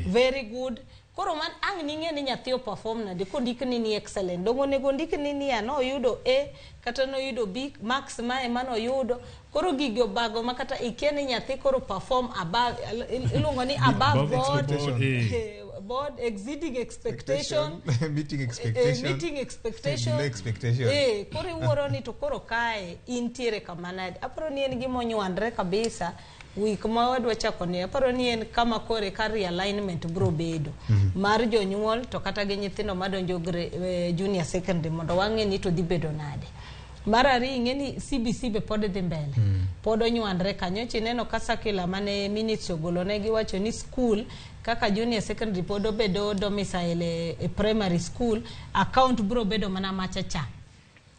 very good koro man ang' ning'e ni nyathi o perform nade kondikni ni excellent dongo onego ondikni niya noyudo A kata noyudo B marks mae manoyudo koro gigi obago ma kata ikia ni nyathi koro perform above iluongo ni above Above board, expectation. board exceeding expectation Meeting expectation. meeting expectation Below expectation. Koro iwuoro ni to koro kae intiere kama nade aparo ni en gima onywandre kabisa wik ma wadwa chako ni aparo ni en kama kore ka realignment bro bedo mar jonyuol to kata gi nyithindo madonjo junior secondary mondo wang'e ni to dhi bedo nade mar ariyo ing'e ni CBC be pod dhi mbele pod onywandre kanyo chineno ka circular mane ministry ogolo ne giwacho ni school kaka junior secondary pod obedo domicile e primary school account bro bedo mana machacha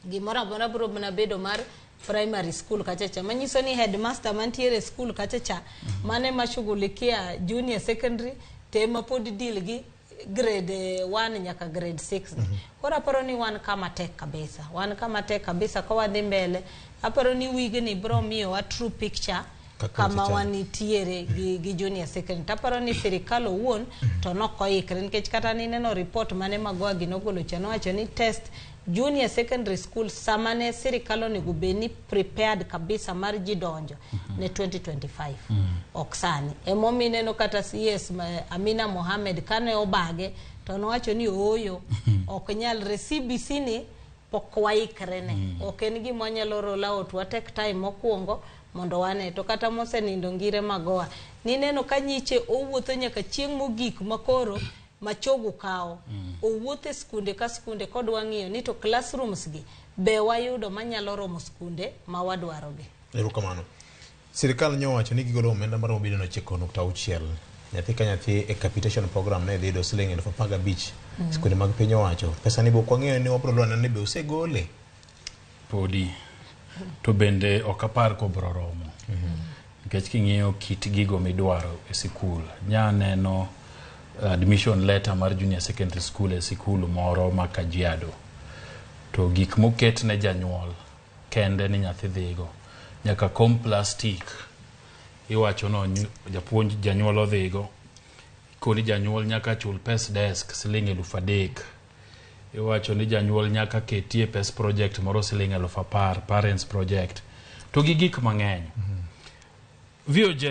gimoro amora bro mana bedo mar primary school kachacha manyiso ni headmaster mantiere e school kachacha mane mashughulikia junior secondary te ema pod deal gi grade 1 nyaka grade 6 koro aparo ni wan kama tek kabisa wan kama tek kabisa ka wadhi mbele aparo ni wigni bro miyowa true picture Kaka kama weche chalo. wanitiere gi junior secondary taparo ni sirikal owuon to nokoikre nikech kata nineno report mane Magoha gi nogolo cha nowacho ni test junior secondary school sama ne sirikal onego bed ni prepared kabisa mar ji donjo ne 2025 ok sani emomiyo ineno kata CS Amina Mohamed kane obage to nowacho ni ooyo ok nyalre CBC ni pok waikre ne ok en gima wanyalo roll out wa take time mokwongo mondo wane to kata mosenindo ngire Magoha nineno ka nyiche owuotho nyaka chieng' mogik makoro machogu kawo owuotho e skunde ka skunde kodwa ng'iyo ni to classrooms gi be wayudo manyalo romo skunde ma wadwarogi Erokamano. Sirikal nyowacho ni gigolo omenda maromo bilion 9.6 nyathi ka nyathi e capitation program ne dhi yudo siling 15,000 skunde mag piny owacho. Pesa ni be ok wang'eyo ni wabro lwana ni be osegole. Podi. To bende ok apar kobro romo. Nikech king'iyo kit gigo midwaro e sikul, nya neno admission letter mar junior secondary school e sikul moro ma Kajiado. To gik moket ne janyuol kende ni nyathi dhigo. Nyaka kom plastic iwacho no japuonj janyuol odhigo. Koni janyuol nyaka chul pes desk siling 3,000. Iwacho ni janyuol nyaka ketie pes project moro siling 10,000 parents project. To gi gik mang'eny. VOJ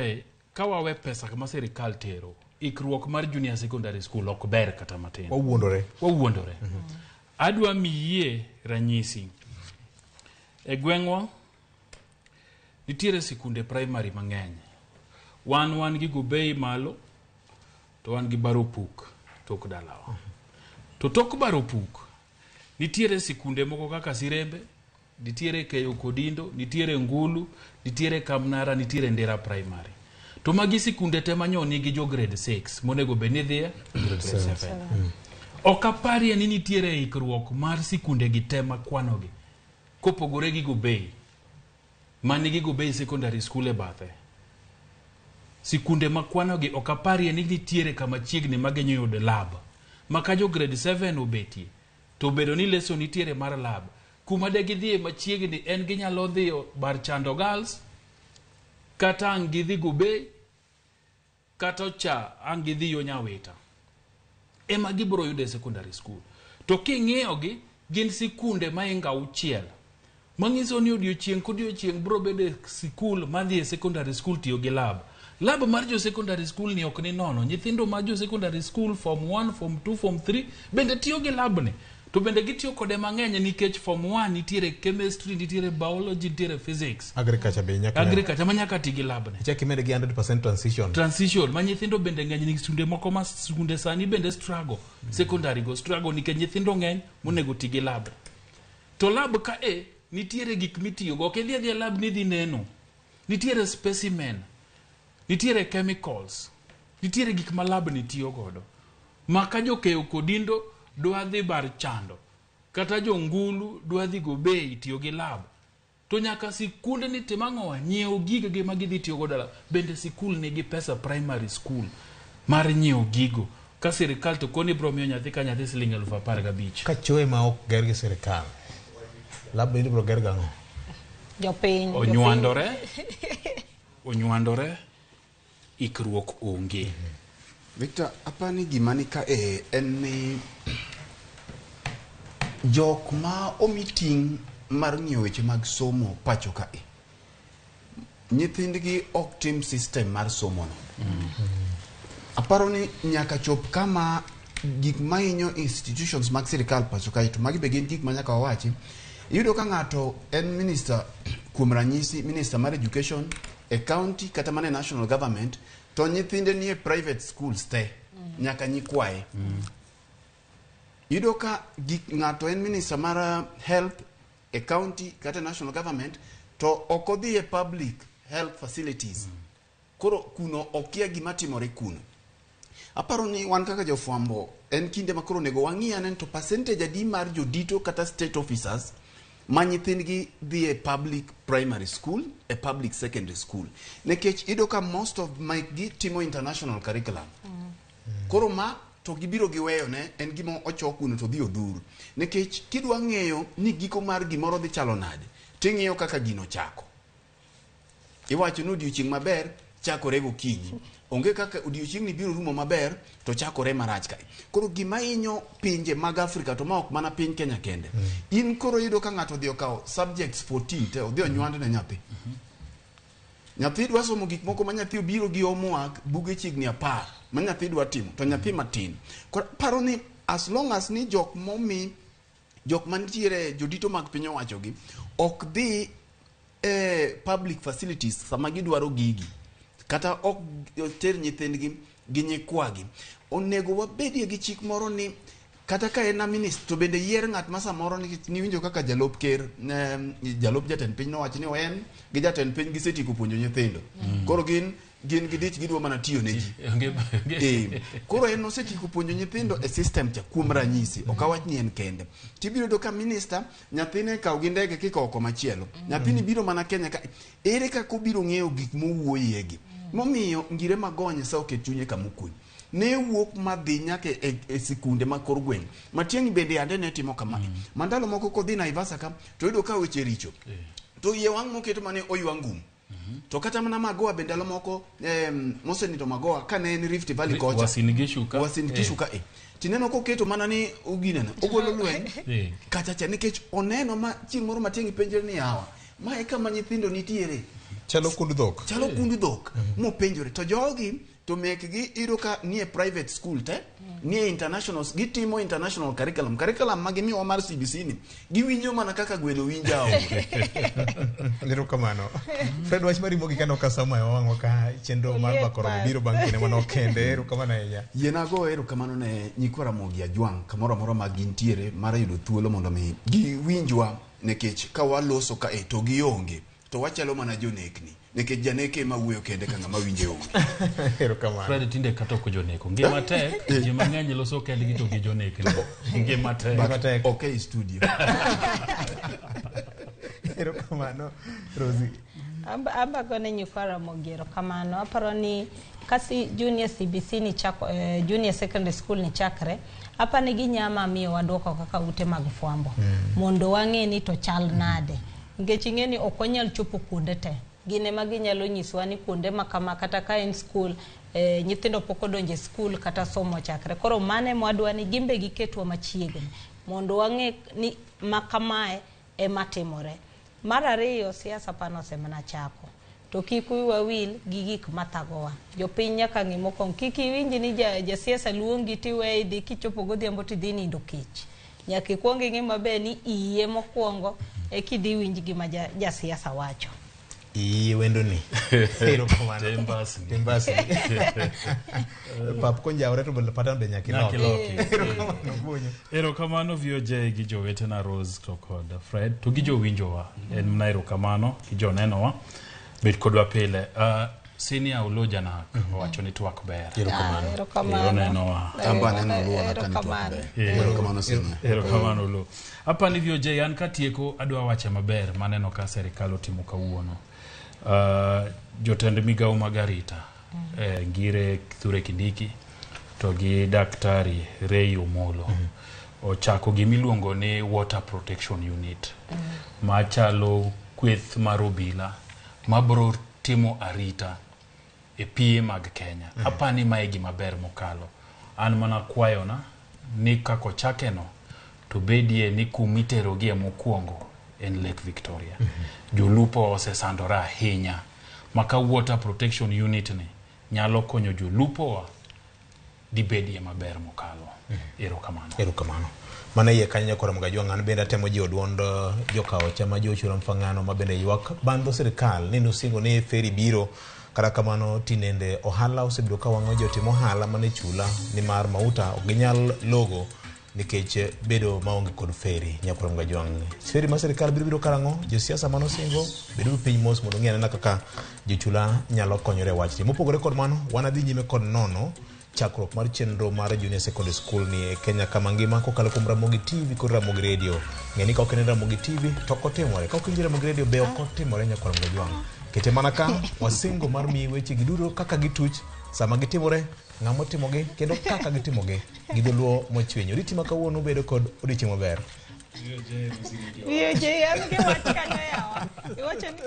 ka wawe pesa ma sirikal tero ikruok mar junior secondary school ok ber kata matin. Wawuondore. Wawuondore. Adwa miyie ranyisi. E gweng'wa nitiere sikunde primary mang'eny. Wan gi Gobei malo to wan gi Baropuk tok dalawa. To tok Baropuk nitiere sikunde moko kaka Sirembe, nitiere Keyo Kodindo, nitiere Ngulu, nitiere Kamnara, nitiere Ndera Primary. To magi sikunde te manyo nigi jo grade 6 monego bed ni dhiye grade 7. Ok aparie ni nitiere ikruok mar sikunde gi te makwanogi kopogore gi Gobei manigi Gobei Secondary School e bathe. Sikunde makwanogi ok aparie ni nitiere kama chiegni ma ginyalo yudo lab. Ma ka jo grade 7 obetie to bedo ni lesson nitiere mar lab. Kuma de gidhiye machiegni en ginyalo dhiyo Barchando Girls kata ang' gidhi Gobei kata cha ang' gidhi yo Nyawita. Ema gibiro yudo e secondary school. To king'iyogi gin sikunde maingo 6 manyiso ni odiochieng' kodiochieng' biro bedo e sikul madhi e secondary school tiyo gi lab. Lab mar jo secondary school ni ok ni nono. Nyithindo ma jo secondary school form 1, form 2, form 3 bende tiyo gi lab ni. To bende gitiyo kode mang'eny nikech form 1 nitiere chemistry, nitiere biology, nitiere physics. Agriculture be nyaka Agriculture ma nyaka ti gi lab ne. Ichak imed gi 100% transition. Transition ma nyithindo bende ng'eny ni skunde moko ma skunde sani bende struggle. Secondary go struggle nikech nyithindo ng'eny monego ti gi lab. To lab ka e nitiere gik mitiyogo. Ok idhi adhiya lab ni idhi neno. Nitiere specimen. Nitiere chemicals. Nitiere gik ma lab ni tiyo godo. Ma ka jokeyo kodindo dwa dhi bar chando. Kata jongulu dwa dhi go bei tiyo gi lab. To nyaka sikunde ni tim ang'owa nyiew gigegi ma gidhi tiyo godo lab. Bende sikul nigi pesa primary school mar nyiewo gigo. Ka sirikal to koni bro miyo nyathi ka nyathi siling 15,000. Ka choe ma ok ger gi sirikal. Lab bende ibro ger gang'o? Jopiny. Onywandore. Onywandore. Ikruok onge. Victor, apani gima ni ka e en ni jok ma omi ting' mar ng'iyo weche mag somo pacho ka e nyithindgi ok tim system mar somo no. Aparo ni nyaka chop kama gik mahinyo institutions mag sirikal pacho kae to magi be gin gik ma nyaka wawachi. Iyudo ka ng'ato en minister, kuom ranyisi minister mar education e county kata mana e national government, to nyithinde nie private schools te nyaka nyikwaye. Iyudo ka gik ng'ato en minister mar health e county kata national government to ok odhi e public health facilities. Koro kuno okia gima timore kuno. Aparo ni wan kaka jofwambo en kinde ma koro onego wang'i ane to percentage adi mar jodito kata state officers ma nyithindgi dhi e public primary school, e public secondary school. Nikech iyudo ka most of mekgi timo international curriculum. Koro ma to gibiro giweyo ne en gima ochok kuno to dhi odhur. Nikech kidwa ng'eyo ni giko mar gimoro dhi chalo nade, ting'iyo kaka gino chako. Iwacho ni odiochieng' maber chakore gokinyi. Onge kaka odiochieng'ni biro rumo maber to chakore marach kae. Koro gima hinyo pinje mag Afrika to ma ok mana piny Kenya kende. In koro iyudo ka ng'ato odhi okawo subjects 14 te odhi onywand ne nyathi. Nyathi dwa somo gik moko ma nyathi obiro gi homework buge chiegni 10 ma nyathi dwa timo to nyathi matin. Koro paro ni as long as ni jok momi jok mantiere jodito mag piny owacho gi ok dhi e public facilities sama gidwaro gigi kata ok ter nyithindgi gi nyikwagi. Onego wabedie gi chik moro ni kata ka en a minister to bende yier ng'at ma samoro nikech niwinjo kaka jalup ker jalup jatend piny nowacho ni en gi jatend piny gisetieko puonjo nyithindo. Koro gin gidich gidwa mana tiyo ne ji. Koro en osetieko puonjo nyithindo e system cha kuom ranyisi ok awach ni en kende. Tibiro yudo ka minister nyathine kaw gi ndege kikowo komachielo. Nyathini biro mana Kenya ka ere kaka obiro ng'eyo gik mowuoyegi. Momiyo Ngire Magonye sa oket chunye kamokwe. Ne wuok madhi nyaka e sikunde ma kor gweng'. Matiang'i bende yande ne timo kamae. Mandalo moko kodhi Naivasha ka to yudo ka weche richo. To iye wang' moketo mane oywa ngum. To kata mana Magoha be ndalo moko mosenindo Magoha ka ne en Rift Valley kocha. Uasin Gishu ka. Uasin Gishu ka. Tineno koketo mana ni oginene. Ogolo lweny. Kacha cha nikech oneno ma chieng' moro Matiang'i penjore ni yawa. Ma e kama nyithindo nitiere. Chalo kund dhok. Chalo kund dhok. Mopenjore. To jogi to mekgi iyudo ka nie private school te, nie international, gitimo international curriculum. Curriculum ma gimiyowa mar CBC ni, giwinjo mana kaka gweno winjo aora. Erokamano. Fred, wach mari mogik aneno ka sama wang'wa ka chenro mar Mbaka Oromo biro bang' kinde manok kende. Erokamano ahinya. Yiena go erokamano ne nyikwa Ramogi Ajwang' kamoro amora ma gintiere mar yudo thuolo mondo mi giwinjwa nikech ka waloso kae to gionge to wachalo mana jonekni nikech janeke ema wuoyo kende ka ng'ama winje onge. Erokamano. Fred tinde kata ok joneko. Ngima tek, ji mang'eny loso kendgi to gi jonekni. Ngima tek. Ngima tek. Ok ei studio. Erokamano, Rosie. Amba gone nyikwa Ramogi erokamano. Aparo ni kasi junior CBC ni chako, junior secondary school ni chakre, apa ni ginyama miyo waduoko kaka ute mag fwambo. Mondo wang'e ni to chal nade. Nikech ing'e ni ok wanyal chopo kuonde te. Gin ema ginyalo nyisowa ni kuonde ma kama kata ka en school, nyithindo pok odonjo e school kata somo chakre. Koro mano ema wadwa ni gin be giketwa machiegni mondo wang'e ni ma kamae ema timore. Mar ariyo, siasa pano osemana chako. To kik wiwa wil gi gik mathagowa. Jopiny nyaka ng'i mokwongo. Kik iwinj ni jasiasa luongi tiweyo idhi kichopo godhiambo tidhi nindo kech. Nyaka ikuong ing'i maber ni iye mokwongo eka idhi winj gima jasiasa wacho. Iye wendo ni. Erokamano. Tembasni. Tembasni. Pap konjawre to bende patan be nyaka Nyaka iloki. iloki. Erokamano Bonyo. Erokamano VOJ gi jowetena Rose to kod Fred to gi jowinjowa. En mana erokamano gi jonenowa. Bet kodwa pile. Senior Oloo Janak owacho ni twak ber. Erokamano. Ah, erokamano. Onenowa. An be aneno Oloo na ka ni twak Erokamano. ber. Erokamano senior. Erokamano Oloo. Apani VOJ an katieko adwa wache maber maneno ka serikal otimo kawuono. Jotend migawo mag arita Ngire Kithure Kindiki to gi Daktari Ray Omolo ochako gimiluongo ni Water Protection Unit machalo kweth mar obila mabro timo arita e piye mag Kenya. Apani mae gima ber mokalo. An mana kwayona ni kaka ochakeno to bedie ni kumiterogie mokwongo en Lake Victoria. Jolupo osesandore ahinya maka Water Protection Unit ni nyalo konyo jolupowa dibedie maber mokalo. Erokamano. Erokamano. Mana iye kanyo nyakora Mgajwang' an bende atemo jiwo duond jokaocha ma jochura mfang'ano ma bende ywak bandho sirikal ni nosingo ni feri biro kata kamano tinende ohala osebedo ka wang'o jotim ohala mane chula nimar mauta ok ginyal logo nikech bedo maonge kod feri. Nyakora Mgajwang', feri ma sirikal biro biro karang'o? Josiasa manosingo beduru piny mos mondo ung'i anena kaka jochula nyalo konyore e wachni. Mopogore kod mano, wan adhi nyime kod nono chakruok mar chenro mar Junior Secondary School ni e Kenya kama ngima kokalo kuom Ramogi TV kod Ramogi Radio. Ng'e ni ka ok ineno Ramogi TV to ok otimore, ka ok iwinjo Ramogi Radio be ok otimore nyakwar Mgajwang'. Kete mana ka wasingo mar miyi weche gi duto kaka gituch, sama gitimore, ng'ama otimogi kendo kaka gitimogi gi dholuo mochwiny. Oriti ma kawuono bedo kod odiochieng' maber. VOJ an gi wach kanyo yawa. Iwacho ni